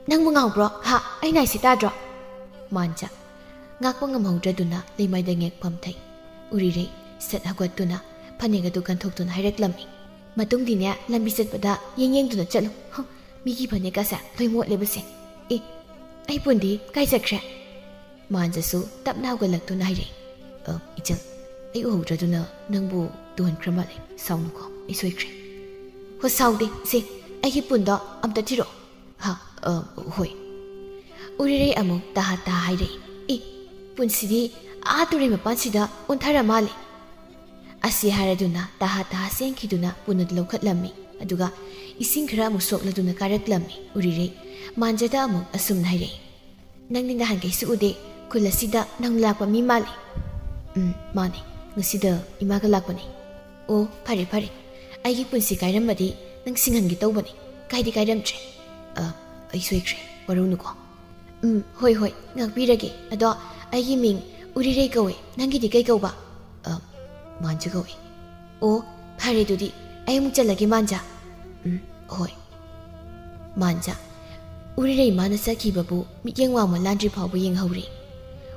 "ꯅꯪꯕꯨ ꯉꯥꯎꯕ꯭ꯔꯣ? ꯍꯥ? ꯑꯩꯅ ꯍꯥꯏꯁꯤ ꯇꯥꯗ꯭ꯔꯣ?" ꯃꯥꯟꯖ ꯉꯥꯛꯄ ꯉꯝꯍꯧꯗ꯭ꯔꯗꯨꯅ ꯂꯩꯃꯥꯏꯗ ꯉꯦꯛ ꯐꯝꯊꯩ꯫ ꯎꯔꯤꯔꯩ ꯁꯠ ꯍꯧꯒꯠꯇꯨꯅ ꯐꯅꯦꯛ ꯑꯗꯨ ꯀꯟꯊꯣꯛꯇꯨꯅ ꯍꯥꯏꯔꯛꯂꯝꯃꯤ, "ꯃꯇꯨꯡꯗꯤꯅꯦ, ꯂꯝꯕꯤ ꯆꯠꯄꯗ ꯌꯦꯡ ꯌꯦꯡꯗꯨꯅ ꯆꯠꯂꯨ꯫ ꯍꯨꯝ, ꯃꯤꯒꯤ ꯐꯅꯦꯛꯀꯁꯦ ꯂꯣꯏ ꯃꯣꯠꯂꯦꯕꯁꯦ꯫ ꯑꯦ, ꯑꯩ ꯄꯨꯟꯗꯤ ꯀꯥꯏ ꯆꯠꯈ꯭ꯔꯦ?" ꯃꯥꯟꯖꯁꯨ ꯇꯞꯅ ꯍꯧꯒꯠꯂꯛꯇꯨꯅ ꯍꯥꯏꯔꯛꯏ, "ꯑ, ꯏꯆꯜ, ꯑꯩ ꯎꯍꯧꯗ꯭ꯔꯗꯨꯅ ꯅꯪꯕꯨ ꯇꯨꯍꯟꯈ꯭ꯔ ꯃꯥꯜꯂꯦ꯫ ꯁꯥꯎꯅꯨꯀꯣ, ꯑꯩ ꯁꯣꯏꯈ꯭ꯔꯦ꯫" "ꯍꯣ, ꯁꯥꯎꯗꯦ, ꯁꯦ, ꯑꯩꯒꯤ ꯄꯨꯟꯗꯣ ꯑꯝꯇ ꯊꯤꯔꯛꯑꯣ꯫" "ꯍꯥ? ꯑ, ꯍꯣꯏ꯫" ꯎꯔꯤꯔꯩ ꯑꯃꯨꯛ ꯇꯍꯥ ꯇꯍꯥ ꯍꯥꯏꯔꯛꯏ, "ꯑꯦ, ꯄꯨꯟꯁꯤꯗꯤ ꯑꯥ ꯇꯨꯔꯦꯜ ꯃꯄꯥꯟꯁꯤꯗ ꯑꯣꯟꯊꯔ ꯃꯥꯜꯂꯦ꯫" ꯑꯁꯤ ꯍꯥꯏꯔꯗꯨꯅ ꯇꯍꯥ ꯇꯍꯥ ꯆꯦꯟꯈꯤꯗꯨꯅ ꯄꯨꯟ ꯑꯗꯨ ꯂꯧꯈꯠꯂꯝꯃꯤ꯫ ꯑꯗꯨꯒ ꯏꯁꯤꯡ ꯈꯔ ꯑꯃꯨꯛ ꯁꯣꯛꯂꯗꯨꯅ ꯀꯥꯔꯛꯂꯝꯃꯤ꯫ ꯎꯔꯤꯔꯩ ꯃꯥꯟꯖꯗ ꯑꯃꯨꯛ ꯑꯁꯨꯝꯅ ꯍꯥꯏꯔꯛꯏ, "ꯅꯪꯗꯤ ꯅꯍꯥꯟꯈꯩꯁꯨ ꯎꯗꯦ, ꯈꯨꯜ ꯑꯁꯤꯗ ꯅꯧꯅ ꯂꯥꯛꯄ ꯃꯤ ꯃꯥꯜꯂꯤ꯫" "ꯎꯝ, ꯃꯥꯅꯦ, ꯉꯁꯤꯗ ꯏꯃꯥꯒ ꯂꯥꯛꯄꯅꯦ꯫" "ꯑꯣ, ꯐꯔꯦ ꯐꯔꯦ, ꯑꯩꯒꯤ ꯄꯨꯟꯁꯤ ꯀꯥꯏꯔꯝꯃꯗꯤ ꯅꯪ ꯁꯤꯡꯍꯟꯒꯦ ꯇꯧꯕꯅꯤ, ꯀꯥꯏꯗꯤ ꯀꯥꯏꯔꯝꯗ꯭ꯔꯦ꯫ ꯑ, ꯑꯩ ꯁꯣꯏꯈ꯭ꯔꯦ, ꯋꯥꯔꯧꯅꯨꯀꯣ꯫" "ꯎꯝ, ꯍꯣꯏ ꯍꯣꯏ, ꯉꯥꯛꯄꯤꯔꯒꯦ꯫ ꯑꯗꯣ ꯑꯩꯒꯤ ꯃꯤꯡ ꯎꯔꯤꯔꯩ ꯀꯧꯋꯦ, ꯅꯪꯒꯤꯗꯤ ꯀꯩ ꯀꯧꯕ?" "ꯑ, ꯃꯥꯟꯖ ꯀꯧꯋꯦ꯫" "ꯑꯣ, ꯐꯔꯦ ꯑꯗꯨꯗꯤ, ꯑꯩ ꯑꯃꯨꯛ ꯆꯠꯂꯒꯦ ꯃꯥꯟꯖ꯫" "ꯎꯝ, ꯍꯣꯏ꯫" ꯃꯥꯟꯖ ꯎꯔꯤꯔꯩ ꯃꯥꯅ ꯆꯠꯈꯤꯕꯕꯨ ꯃꯤꯠꯌꯦꯡ ꯋꯥꯡꯃ ꯂꯥꯟꯗ꯭ꯔꯤ ꯐꯥꯎꯕ ꯌꯦꯡꯍꯧꯔꯤ꯫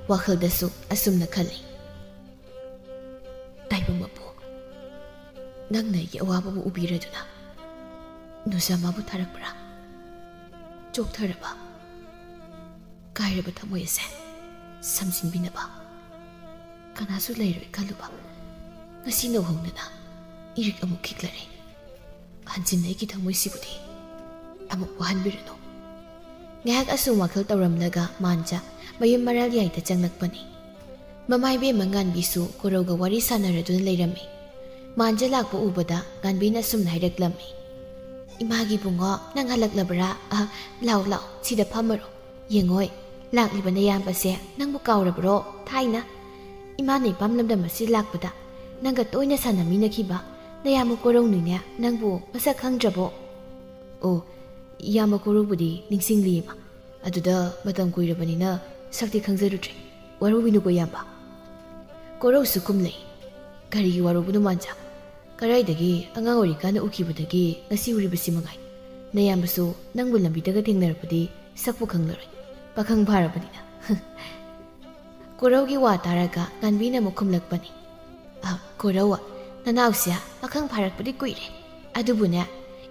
ꯋꯥꯈꯜꯗꯁꯨ ꯑꯁꯨꯝꯅ ꯈꯜꯂꯤ, "ꯇꯥꯏꯕꯪ ꯃꯄꯨ, ꯅꯪꯅ ꯑꯩꯒꯤ ꯑꯋꯥꯕꯕꯨ ꯎꯕꯤꯔꯗꯨꯅ ꯅꯨꯖꯥꯃꯥꯕꯨ ꯊꯥꯔꯛꯄ꯭ꯔꯥ? ꯆꯣꯛꯊꯔꯕ, ꯀꯥꯏꯔꯕ ꯊꯃꯣꯏ ꯑꯁꯦ ꯁꯝꯖꯤꯟꯕꯤꯅꯕ ꯀꯅꯥꯁꯨ ꯂꯩꯔꯣꯏ ꯈꯜꯂꯨꯕ, ꯉꯁꯤ ꯅꯧꯍꯧꯅꯅ ꯏꯔꯤꯛ ꯑꯃꯨꯛ ꯈꯤꯛꯂꯔꯦ꯫ ꯍꯟꯖꯤꯟ ꯑꯩꯒꯤ ꯊꯃꯣꯏꯁꯤꯕꯨꯗꯤ ꯑꯃꯨꯛ ꯋꯥꯍꯟꯕꯤꯔꯅꯨ꯫" ꯉꯥꯏꯍꯥꯛ ꯑꯁꯨꯝ ꯋꯥꯈꯜ ꯇꯧꯔꯝꯂꯒ ꯃꯥꯟꯖ ꯃꯌꯨꯝ ꯃꯔꯥꯜ ꯌꯥꯏꯗ ꯆꯪꯂꯛꯄꯅꯤ꯫ ꯃꯃꯥ ꯏꯕꯦꯝꯃ ꯉꯥꯟꯕꯤꯁꯨ ꯀꯣꯔꯧꯒ ꯋꯥꯔꯤ ꯁꯥꯟꯅꯔꯗꯨꯅ ꯂꯩꯔꯝꯃꯤ꯫ ꯃꯥꯟꯖ ꯂꯥꯛꯄ ꯎꯕꯗ ꯉꯥꯟꯕꯤꯅ ꯑꯁꯨꯝꯅ ꯍꯥꯏꯔꯛꯂꯝꯃꯤ, "ꯏꯃꯥꯒꯤ ꯏꯕꯨꯡꯉꯣ, ꯅꯪ ꯍꯜꯂꯛꯂꯕ꯭ꯔꯥ? ꯑ, ꯂꯥꯎ ꯂꯥꯎ, ꯁꯤꯗ ꯐꯝꯃꯔꯣ꯫ ꯌꯦꯡꯉꯣꯏ, ꯂꯥꯛꯂꯤꯕ ꯅꯌꯥꯝꯕꯁꯦ ꯅꯪꯕꯨ ꯀꯥꯎꯔꯕ꯭ꯔꯣ? ꯊꯥꯏꯅ ꯏꯃꯥꯅ ꯏꯄꯥꯝ ꯂꯝꯗꯝ ꯑꯁꯤꯗ ꯂꯥꯛꯄꯗ ꯅꯪꯒ ꯇꯣꯏꯅ ꯁꯥꯟꯅꯃꯤꯟꯅꯈꯤꯕ ꯅꯌꯥꯝꯕ ꯀꯣꯔꯧꯅꯤꯅꯦ ꯅꯪꯕꯨ ꯃꯁꯛ ꯈꯪꯗ꯭ꯔꯕꯣ?" "ꯑꯣ, ꯏꯌꯥꯝꯕ ꯀꯣꯔꯧꯕꯨꯗꯤ ꯅꯤꯡꯁꯤꯡꯂꯤ ꯏꯃꯥ꯫ ꯑꯗꯨꯗ ꯃꯇꯝ ꯀꯨꯏꯔꯕꯅꯤꯅ ꯁꯛꯇꯤ ꯈꯪꯖꯔꯨꯗ꯭ꯔꯦ꯫ ꯋꯥꯔꯧꯕꯤꯅꯨꯀꯣ ꯏꯌꯥꯝꯕ꯫" ꯀꯣꯔꯧꯁꯨ ꯈꯨꯝꯂꯩ꯫ "ꯀꯔꯤꯒꯤ ꯋꯥꯔꯧꯕꯅꯣ ꯃꯥꯟꯖ? ꯀꯗꯥꯏꯗꯒꯤ ꯑꯉꯥꯡ ꯑꯣꯏꯔꯤꯀꯥꯟꯗ ꯎꯈꯤꯕꯗꯒꯤ ꯉꯁꯤ ꯎꯔꯤꯕꯁꯤ ꯃꯉꯥꯏ꯫ ꯅꯌꯥꯝꯕꯁꯨ ꯅꯪꯕꯨ ꯂꯝꯕꯤꯗꯒ ꯊꯦꯡꯅꯔꯕꯗꯤ ꯁꯛꯄꯨ ꯈꯪꯂꯔꯣꯏ, ꯄꯥꯈꯪ ꯐꯥꯔꯕꯅꯤꯅ꯫" ꯀꯣꯔꯧꯒꯤ ꯋꯥ ꯇꯥꯔꯒ ꯉꯥꯟꯕꯤꯅ ꯑꯃꯨꯛ ꯈꯨꯝꯂꯛꯄꯅꯤ꯫ "ꯑ, ꯀꯣꯔꯧ, ꯅꯅꯥꯎꯁꯦ ꯄꯥꯈꯪ ꯐꯥꯔꯛꯄꯗꯤ ꯀꯨꯏꯔꯦ꯫ ꯑꯗꯨꯕꯨꯅꯦ,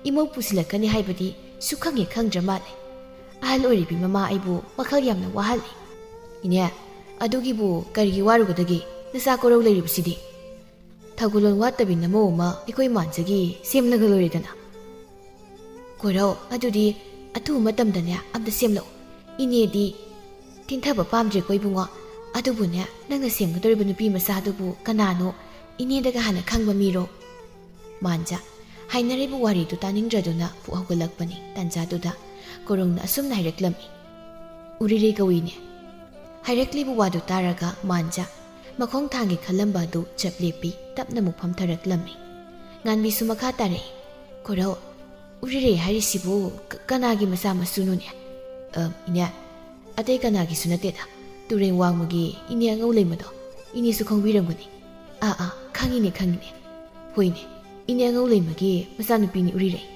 ꯏꯃꯧ ꯄꯨꯁꯤꯜꯂꯛꯀꯅꯤ ꯍꯥꯏꯕꯗꯤ ꯁꯨꯈꯪ ꯍꯦꯛ ꯈꯪꯗ꯭ꯔ ꯃꯥꯜꯂꯦ꯫ ꯑꯍꯜ ꯑꯣꯏꯔꯤꯕꯤ ꯃꯃꯥ ꯑꯩꯕꯨ ꯋꯥꯈꯜ ꯌꯥꯝꯅ ꯋꯥꯍꯜꯂꯤ꯫" "ꯏꯅꯦ, ꯑꯗꯨꯒꯤꯕꯨ ꯀꯔꯤꯒꯤ ꯋꯥꯔꯨꯒꯗꯒꯦ? ꯅꯆꯥ ꯀꯣꯔꯧ ꯂꯩꯔꯤꯕꯁꯤꯗꯤ꯫ ꯊꯧꯒꯜꯂꯣꯟ ꯋꯥꯠꯇꯕꯤ ꯅꯃꯧ ꯑꯃ ꯑꯩꯈꯣꯏ ꯃꯥꯟꯖꯒꯤ ꯁꯦꯝꯂꯒ ꯂꯣꯏꯔꯦꯗꯅ꯫" "ꯀꯣꯔꯧ, ꯑꯗꯨꯗꯤ ꯑꯊꯨꯕ ꯃꯇꯝꯗꯅꯦ ꯑꯝꯇ ꯁꯦꯝꯂꯛꯎ꯫ ꯏꯅꯦꯗꯤ ꯊꯤꯟꯊꯕ ꯄꯥꯝꯗ꯭ꯔꯦꯀꯣ ꯏꯕꯨꯡꯉꯣ꯫ ꯑꯗꯨꯕꯨꯅꯦ, ꯅꯪꯅ ꯁꯦꯝꯒꯗꯧꯔꯤꯕ ꯅꯨꯄꯤ ꯃꯆꯥꯗꯨꯕꯨ ꯀꯅꯥꯅꯣ? ꯏꯅꯦꯗꯒ ꯍꯥꯟꯅ ꯈꯪꯕ ꯃꯤꯔꯣ?" ꯃꯥꯟꯖ ꯍꯥꯏꯅꯔꯤꯕ ꯋꯥꯔꯤꯗꯨ ꯇꯥꯅꯤꯡꯗ꯭ꯔꯗꯨꯅ ꯐꯨꯛ ꯍꯧꯒꯠꯂꯛꯄꯅꯤ꯫ ꯇꯥꯟꯖꯥꯗꯨꯗ ꯀꯣꯔꯧꯅ ꯑꯁꯨꯝꯅ ꯍꯥꯏꯔꯛꯂꯝꯃꯤ, "ꯎꯔꯤꯔꯩ ꯀꯧꯏꯅꯦ"꯫ ꯍꯥꯏꯔꯛꯂꯤꯕ ꯋꯥꯗꯨ ꯇꯥꯔꯒ ꯃꯥꯟꯖ ꯃꯈꯣꯡ ꯊꯥꯡꯒꯦ ꯈꯜꯂꯝꯕ ꯑꯗꯨ ꯆꯞ ꯂꯦꯞꯄꯤ, ꯇꯞꯅ ꯑꯃꯨꯛ ꯐꯝꯊꯔꯛꯂꯝꯃꯤ꯫ ꯉꯥꯟꯕꯤꯁꯨ ꯃꯈꯥ ꯇꯥꯔꯛꯏ, "ꯀꯣꯔꯧ, ꯎꯔꯤꯔꯩ ꯍꯥꯏꯔꯤꯁꯤꯕꯨ ꯀ-, ꯀꯅꯥꯒꯤ ꯃꯆꯥ ꯃꯁꯨꯅꯣꯅꯦ?" "ꯑ, ꯏꯅꯦ, ꯑꯇꯩ ꯀꯅꯥꯒꯤꯁꯨ ꯅꯠꯇꯦꯗ, ꯇꯨꯔꯦꯟ ꯋꯥꯡꯃꯒꯤ ꯏꯅꯦ ꯑꯉꯧ ꯂꯩꯃꯗꯣ꯫ ꯏꯅꯦꯁꯨ ꯈꯪꯕꯤꯔꯝꯒꯅꯤ꯫" "ꯑꯥ, ꯑꯥ, ꯈꯪꯉꯤꯅꯦ, ꯈꯪꯉꯤꯅꯦ꯫ ꯍꯣꯏꯅꯦ, ꯏꯅꯦ ꯑꯉꯧ ꯂꯩꯃꯒꯤ ꯃꯆꯥꯅꯨꯄꯤꯅꯤ ꯎꯔꯤꯔꯩ꯫"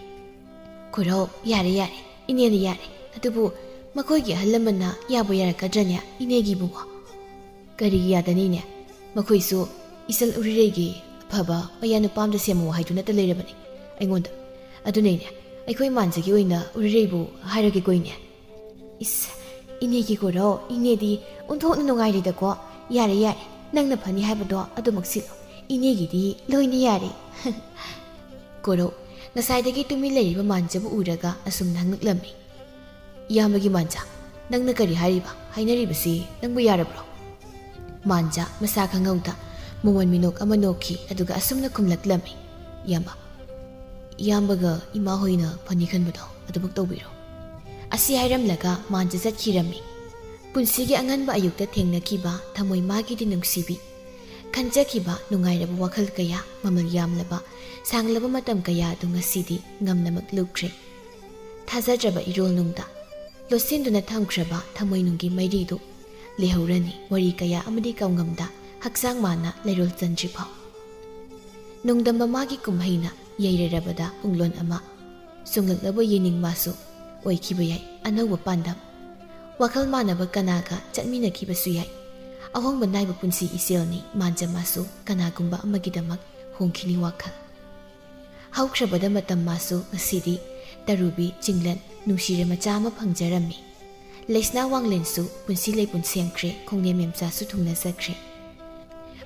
"ꯀꯣꯔꯧ, ꯌꯥꯔꯦ, ꯌꯥꯔꯦ, ꯏꯅꯦꯅ ꯌꯥꯔꯦ꯫ ꯑꯗꯨꯕꯨ ꯃꯈꯣꯏꯒꯤ ꯑꯍꯜ ꯂꯃꯟꯅ ꯌꯥꯕꯨ ꯌꯥꯔꯛꯀꯗ꯭ꯔꯅꯦ, ꯏꯅꯦꯒꯤ ꯏꯕꯨꯡꯉꯣ?" "ꯀꯔꯤꯒꯤ ꯌꯥꯗꯅꯤꯅꯦ? ꯃꯈꯣꯏꯁꯨ ꯏꯆꯜ ꯎꯔꯤꯔꯩꯒꯤ ꯑꯐꯕ ꯃꯌꯥ ꯅꯨꯄꯥ ꯑꯝꯗ ꯁꯦꯝꯃꯨ ꯍꯥꯏꯗꯨꯅꯇ ꯂꯩꯔꯕꯅꯤ ꯑꯩꯉꯣꯟꯗ꯫ ꯑꯗꯨꯅ ꯏꯅꯦ, ꯑꯩꯈꯣꯏ ꯃꯥꯟꯖꯒꯤ ꯑꯣꯏꯅ ꯎꯔꯤꯔꯩꯕꯨ ꯍꯥꯏꯔꯒꯦꯀꯣ ꯏꯅꯦ꯫" "ꯏꯁ, ꯏꯅꯦꯒꯤ ꯀꯣꯔꯧ, ꯏꯅꯦꯗꯤ ꯑꯣꯟꯊꯣꯛꯅ ꯅꯨꯡꯉꯥꯏꯔꯦꯗꯀꯣ꯫ ꯌꯥꯔꯦ, ꯌꯥꯔꯦ, ꯅꯪꯅ ꯐꯅꯤ ꯍꯥꯏꯕꯗꯣ ꯑꯗꯨꯃꯛ ꯁꯤꯜꯂꯣ꯫ ꯏꯅꯦꯒꯤꯗꯤ ꯂꯣꯏꯅ ꯌꯥꯔꯦ꯫" ꯀꯣꯔꯧ, ꯉꯁꯥꯏꯗꯒꯤ ꯇꯨꯃꯤꯟ ꯂꯩꯔꯤꯕ ꯃꯥꯟꯖꯕꯨ ꯎꯔꯒ ꯑꯁꯨꯝꯅ ꯍꯪꯂꯛꯂꯝꯃꯤ꯫ "ꯏꯌꯥꯝꯕꯒꯤ ꯃꯥꯟꯖꯥ, ꯅꯪꯅ ꯀꯔꯤ ꯍꯥꯏꯔꯤꯕ? ꯍꯥꯏꯅꯔꯤꯕꯁꯤ ꯅꯪꯕꯨ ꯌꯥꯔꯕ꯭ꯔꯣ?" ꯃꯥꯟꯖꯥ ꯃꯁꯥ ꯈꯪꯍꯧꯗ ꯃꯣꯃꯣꯟ ꯃꯤꯅꯣꯛ ꯑꯃ ꯅꯣꯛꯈꯤ, ꯑꯗꯨꯒ ꯑꯁꯨꯝꯅ ꯈꯨꯝꯂꯛꯂꯝꯃꯤ, "ꯏꯌꯥꯝꯕ, ꯏꯌꯥꯝꯕꯒ ꯏꯃꯥ ꯍꯣꯏꯅ ꯐꯅꯤ ꯈꯟꯕꯗꯣ ꯑꯗꯨꯃꯛ ꯇꯧꯕꯤꯔꯣ꯫" ꯑꯁꯤ ꯍꯥꯏꯔꯝꯂꯒ ꯃꯥꯟꯖꯥ ꯆꯠꯈꯤꯔꯝꯃꯤ꯫ ꯄꯨꯟꯁꯤꯒꯤ ꯑꯉꯟꯕ ꯑꯌꯨꯛꯇ ꯊꯦꯡꯅꯈꯤꯕ ꯊꯃꯣꯏ ꯃꯥꯒꯤꯗꯤ ꯅꯨꯡꯁꯤꯕꯤ, ꯈꯟꯖꯈꯤꯕ ꯅꯨꯡꯉꯥꯏꯔꯕ ꯋꯥꯈꯜ ꯀꯌꯥ, ꯃꯃꯜ ꯌꯥꯝꯂꯕ ꯁꯥꯡꯂꯕ ꯃꯇꯝ ꯀꯌꯥ ꯑꯗꯨ ꯉꯁꯤꯗꯤ ꯉꯝꯅꯃꯛ ꯂꯨꯞꯈ꯭ꯔꯦ꯫ ꯊꯥꯖꯗ꯭ꯔꯕ ꯏꯔꯣꯜꯅꯨꯡꯗ ꯂꯣꯠꯁꯤꯟꯗꯨꯅ ꯊꯝꯈ꯭ꯔꯕ ꯊꯃꯣꯏꯅꯨꯡꯒꯤ ꯃꯩꯔꯤꯗꯨ ꯂꯩꯍꯧꯔꯅꯤ꯫ ꯋꯥꯔꯤ ꯀꯌꯥ ꯑꯃꯗꯤ ꯀꯥꯎꯉꯝꯗ ꯍꯛꯆꯥꯡ ꯃꯥꯅ ꯂꯩꯔꯣꯜ ꯆꯟꯗ꯭ꯔꯤꯐꯥꯎ꯫ ꯅꯣꯡꯗꯝꯕ ꯃꯥꯒꯤ ꯀꯨꯝꯍꯩꯅ ꯌꯩꯔꯔꯕꯗ ꯄꯨꯡꯂꯣꯟ ꯑꯃ꯫ ꯆꯨꯡꯂꯛꯂꯕ ꯌꯦꯅꯤꯡ ꯃꯥꯁꯨ ꯑꯣꯏꯈꯤꯕ ꯌꯥꯏ ꯑꯅꯧꯕ ꯄꯥꯟꯗꯝ꯫ ꯋꯥꯈꯜ ꯃꯥꯟꯅꯕ ꯀꯅꯥꯒ ꯆꯠꯃꯤꯟꯅꯈꯤꯕꯁꯨ ꯌꯥꯏ꯫ ꯑꯍꯣꯡꯕ ꯅꯥꯏꯕ ꯄꯨꯟꯁꯤ ꯏꯆꯦꯜꯅꯤ ꯃꯥꯟꯖ ꯃꯥꯁꯨ ꯀꯅꯥꯒꯨꯝꯕ ꯑꯃꯒꯤꯗꯃꯛ ꯍꯣꯡꯈꯤꯅꯤ ꯋꯥꯈꯜ꯫ ꯍꯧꯈ꯭ꯔꯕꯗ ꯃꯇꯝ ꯃꯥꯁꯨ ꯉꯁꯤꯗꯤ ꯇꯔꯨꯕꯤ ꯆꯤꯡꯂꯟ ꯅꯨꯡꯁꯤꯔꯦ ꯃꯆꯥ ꯑꯃ ꯐꯪꯖꯔꯝꯃꯤ꯫ ꯂꯩꯁꯅꯥ ꯋꯥꯡꯂꯦꯟꯁꯨ ꯄꯨꯟꯁꯤ ꯂꯩꯄꯨꯟ ꯁꯦꯝꯈ꯭ꯔꯦ, ꯈꯣꯡꯅꯦꯝ ꯃꯦꯝꯆꯥꯁꯨ ꯊꯨꯡꯅꯖꯈ꯭ꯔꯦ꯫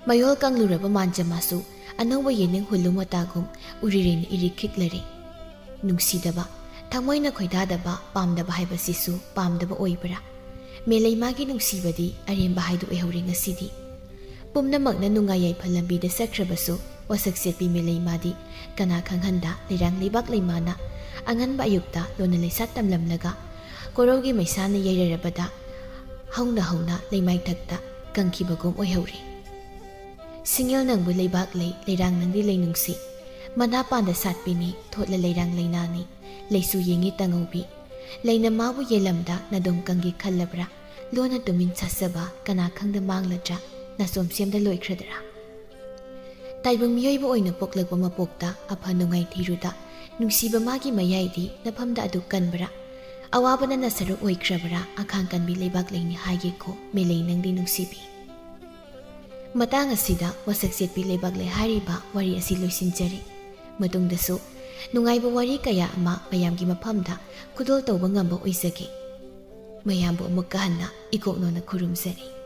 ꯃꯌꯣꯜ ꯀꯪꯂꯨꯔꯕ ꯃꯥꯟꯖ ꯃꯥꯁꯨ ꯑꯅꯧꯕ ꯌꯦꯅꯤꯡ ꯍꯨꯜꯂꯨ ꯃꯇꯥꯒꯨꯝ ꯎꯔꯤꯔꯦꯅ ꯏꯔꯤꯛ ꯈꯤꯛꯂꯔꯦ꯫ ꯅꯨꯡꯁꯤꯗꯕ, ꯊꯃꯣꯏꯅ ꯈꯣꯏꯗꯥꯗꯕ, ꯄꯥꯝꯗꯕ ꯍꯥꯏꯕꯁꯤꯁꯨ ꯄꯥꯝꯗꯕ ꯑꯣꯏꯕ꯭ꯔꯥ? ꯃꯦꯂꯩꯃꯥꯒꯤ ꯅꯨꯡꯁꯤꯕꯗꯤ ꯑꯔꯦꯝꯕ ꯍꯥꯏꯗꯨ ꯑꯣꯏꯍꯧꯔꯦ ꯉꯁꯤꯗꯤ꯫ ꯄꯨꯝꯅꯃꯛꯅ ꯅꯨꯡꯉꯥꯏ ꯌꯥꯏꯐ ꯂꯝꯕꯤꯗ ꯆꯠꯈ꯭ꯔꯕꯁꯨ ꯋꯥꯁꯛ ꯁꯦꯠꯄꯤ ꯃꯦꯂꯩꯃꯥꯗꯤ ꯀꯅꯥ ꯈꯪꯍꯟꯗ ꯂꯩꯔꯥꯡ ꯂꯩꯕꯥꯛ ꯂꯩꯃꯥꯅ ꯑꯉꯟꯕ ꯑꯌꯨꯛꯇ ꯂꯣꯟꯅ ꯂꯩꯁꯥꯠ ꯇꯝꯂꯝꯂꯒ ꯀꯣꯔꯧꯒꯤ ꯃꯩꯁꯥꯅ ꯌꯩꯔꯔꯕꯗ ꯍꯧꯅ ꯍꯧꯅ ꯂꯩꯃꯥꯏꯊꯛꯇ ꯀꯪꯈꯤꯕꯒꯨꯝ ꯑꯣꯏꯍꯧꯔꯦ꯫ ꯁꯤꯡꯉꯦꯜ ꯅꯪꯕꯨ ꯂꯩꯕꯥꯛ ꯂꯩ, ꯂꯩꯔꯥꯡ ꯅꯪꯗꯤ ꯂꯩꯅꯨꯡꯁꯤ꯫ ꯃꯅꯥ ꯄꯥꯟꯗ ꯁꯥꯠꯄꯤꯅꯤ, ꯊꯣꯠꯂ ꯂꯩꯔꯥꯡ ꯂꯩꯅꯥꯅꯤ꯫ ꯂꯩꯁꯨ ꯌꯦꯡꯉꯤ ꯇꯪꯍꯧꯕꯤ꯫ ꯂꯩꯅ ꯃꯥꯕꯨ ꯌꯦꯜꯂꯝꯗ ꯅꯥꯗꯣꯝ ꯀꯪꯒꯦ ꯈꯜꯂꯕ꯭ꯔꯥ? ꯂꯣꯟꯅ ꯇꯨꯃꯤꯟ ꯁꯥꯠꯆꯕ ꯀꯅꯥ ꯈꯪꯗ ꯃꯥꯡꯂꯗ꯭ꯔꯥ? ꯅꯥꯆꯣꯝ ꯁꯦꯝꯗ ꯂꯣꯏꯈ꯭ꯔꯗ꯭ꯔꯥ? ꯇꯥꯏꯕꯪ ꯃꯤꯑꯣꯏꯕ ꯑꯣꯏꯅ ꯄꯣꯛꯂꯛꯄ ꯃꯄꯣꯛꯇ ꯑꯐ ꯅꯨꯡꯉꯥꯏ ꯊꯤꯔꯨꯗ, ꯅꯨꯡꯁꯤꯕ ꯃꯥꯒꯤ ꯃꯌꯥꯏꯗꯤ ꯅꯐꯝꯗ ꯑꯗꯨ ꯀꯟꯕ꯭ꯔꯥ? ꯑꯋꯥꯕꯅ ꯅꯁꯔꯨꯛ ꯑꯣꯏꯈ꯭ꯔꯕ꯭ꯔꯥ? ꯑꯈꯥꯡ ꯀꯟꯕꯤ ꯂꯩꯕꯥꯛ ꯂꯩꯅꯤ ꯍꯥꯏꯒꯦꯀꯣ, ꯃꯦꯂꯩ ꯅꯪꯗꯤ ꯅꯨꯡꯁꯤꯕꯤ꯫ ꯃꯇꯥꯡ ꯑꯁꯤꯗ ꯋꯥꯁꯛ ꯆꯦꯠꯄꯤ ꯂꯩꯕꯥꯛ ꯂꯩ ꯍꯥꯏꯔꯤꯕ ꯋꯥꯔꯤ ꯑꯁꯤ ꯂꯣꯏꯁꯤꯟꯖꯔꯤ꯫ ꯃꯇꯨꯡꯗꯁꯨ ꯅꯨꯡꯉꯥꯏꯕ ꯋꯥꯔꯤ ꯀꯌꯥ ꯑꯃ ꯃꯌꯥꯝꯒꯤ ꯃꯐꯝꯗ ꯈꯨꯗꯣꯜ ꯇꯧꯕ ꯉꯝꯕ ꯑꯣꯏꯖꯒꯦ꯫ ꯃꯌꯥꯝꯕꯨ ꯑꯃꯨꯛꯀ ꯍꯟꯅ ꯏꯀꯣꯛꯅꯣꯅ ꯈꯨꯔꯨꯝꯖꯔꯤ꯫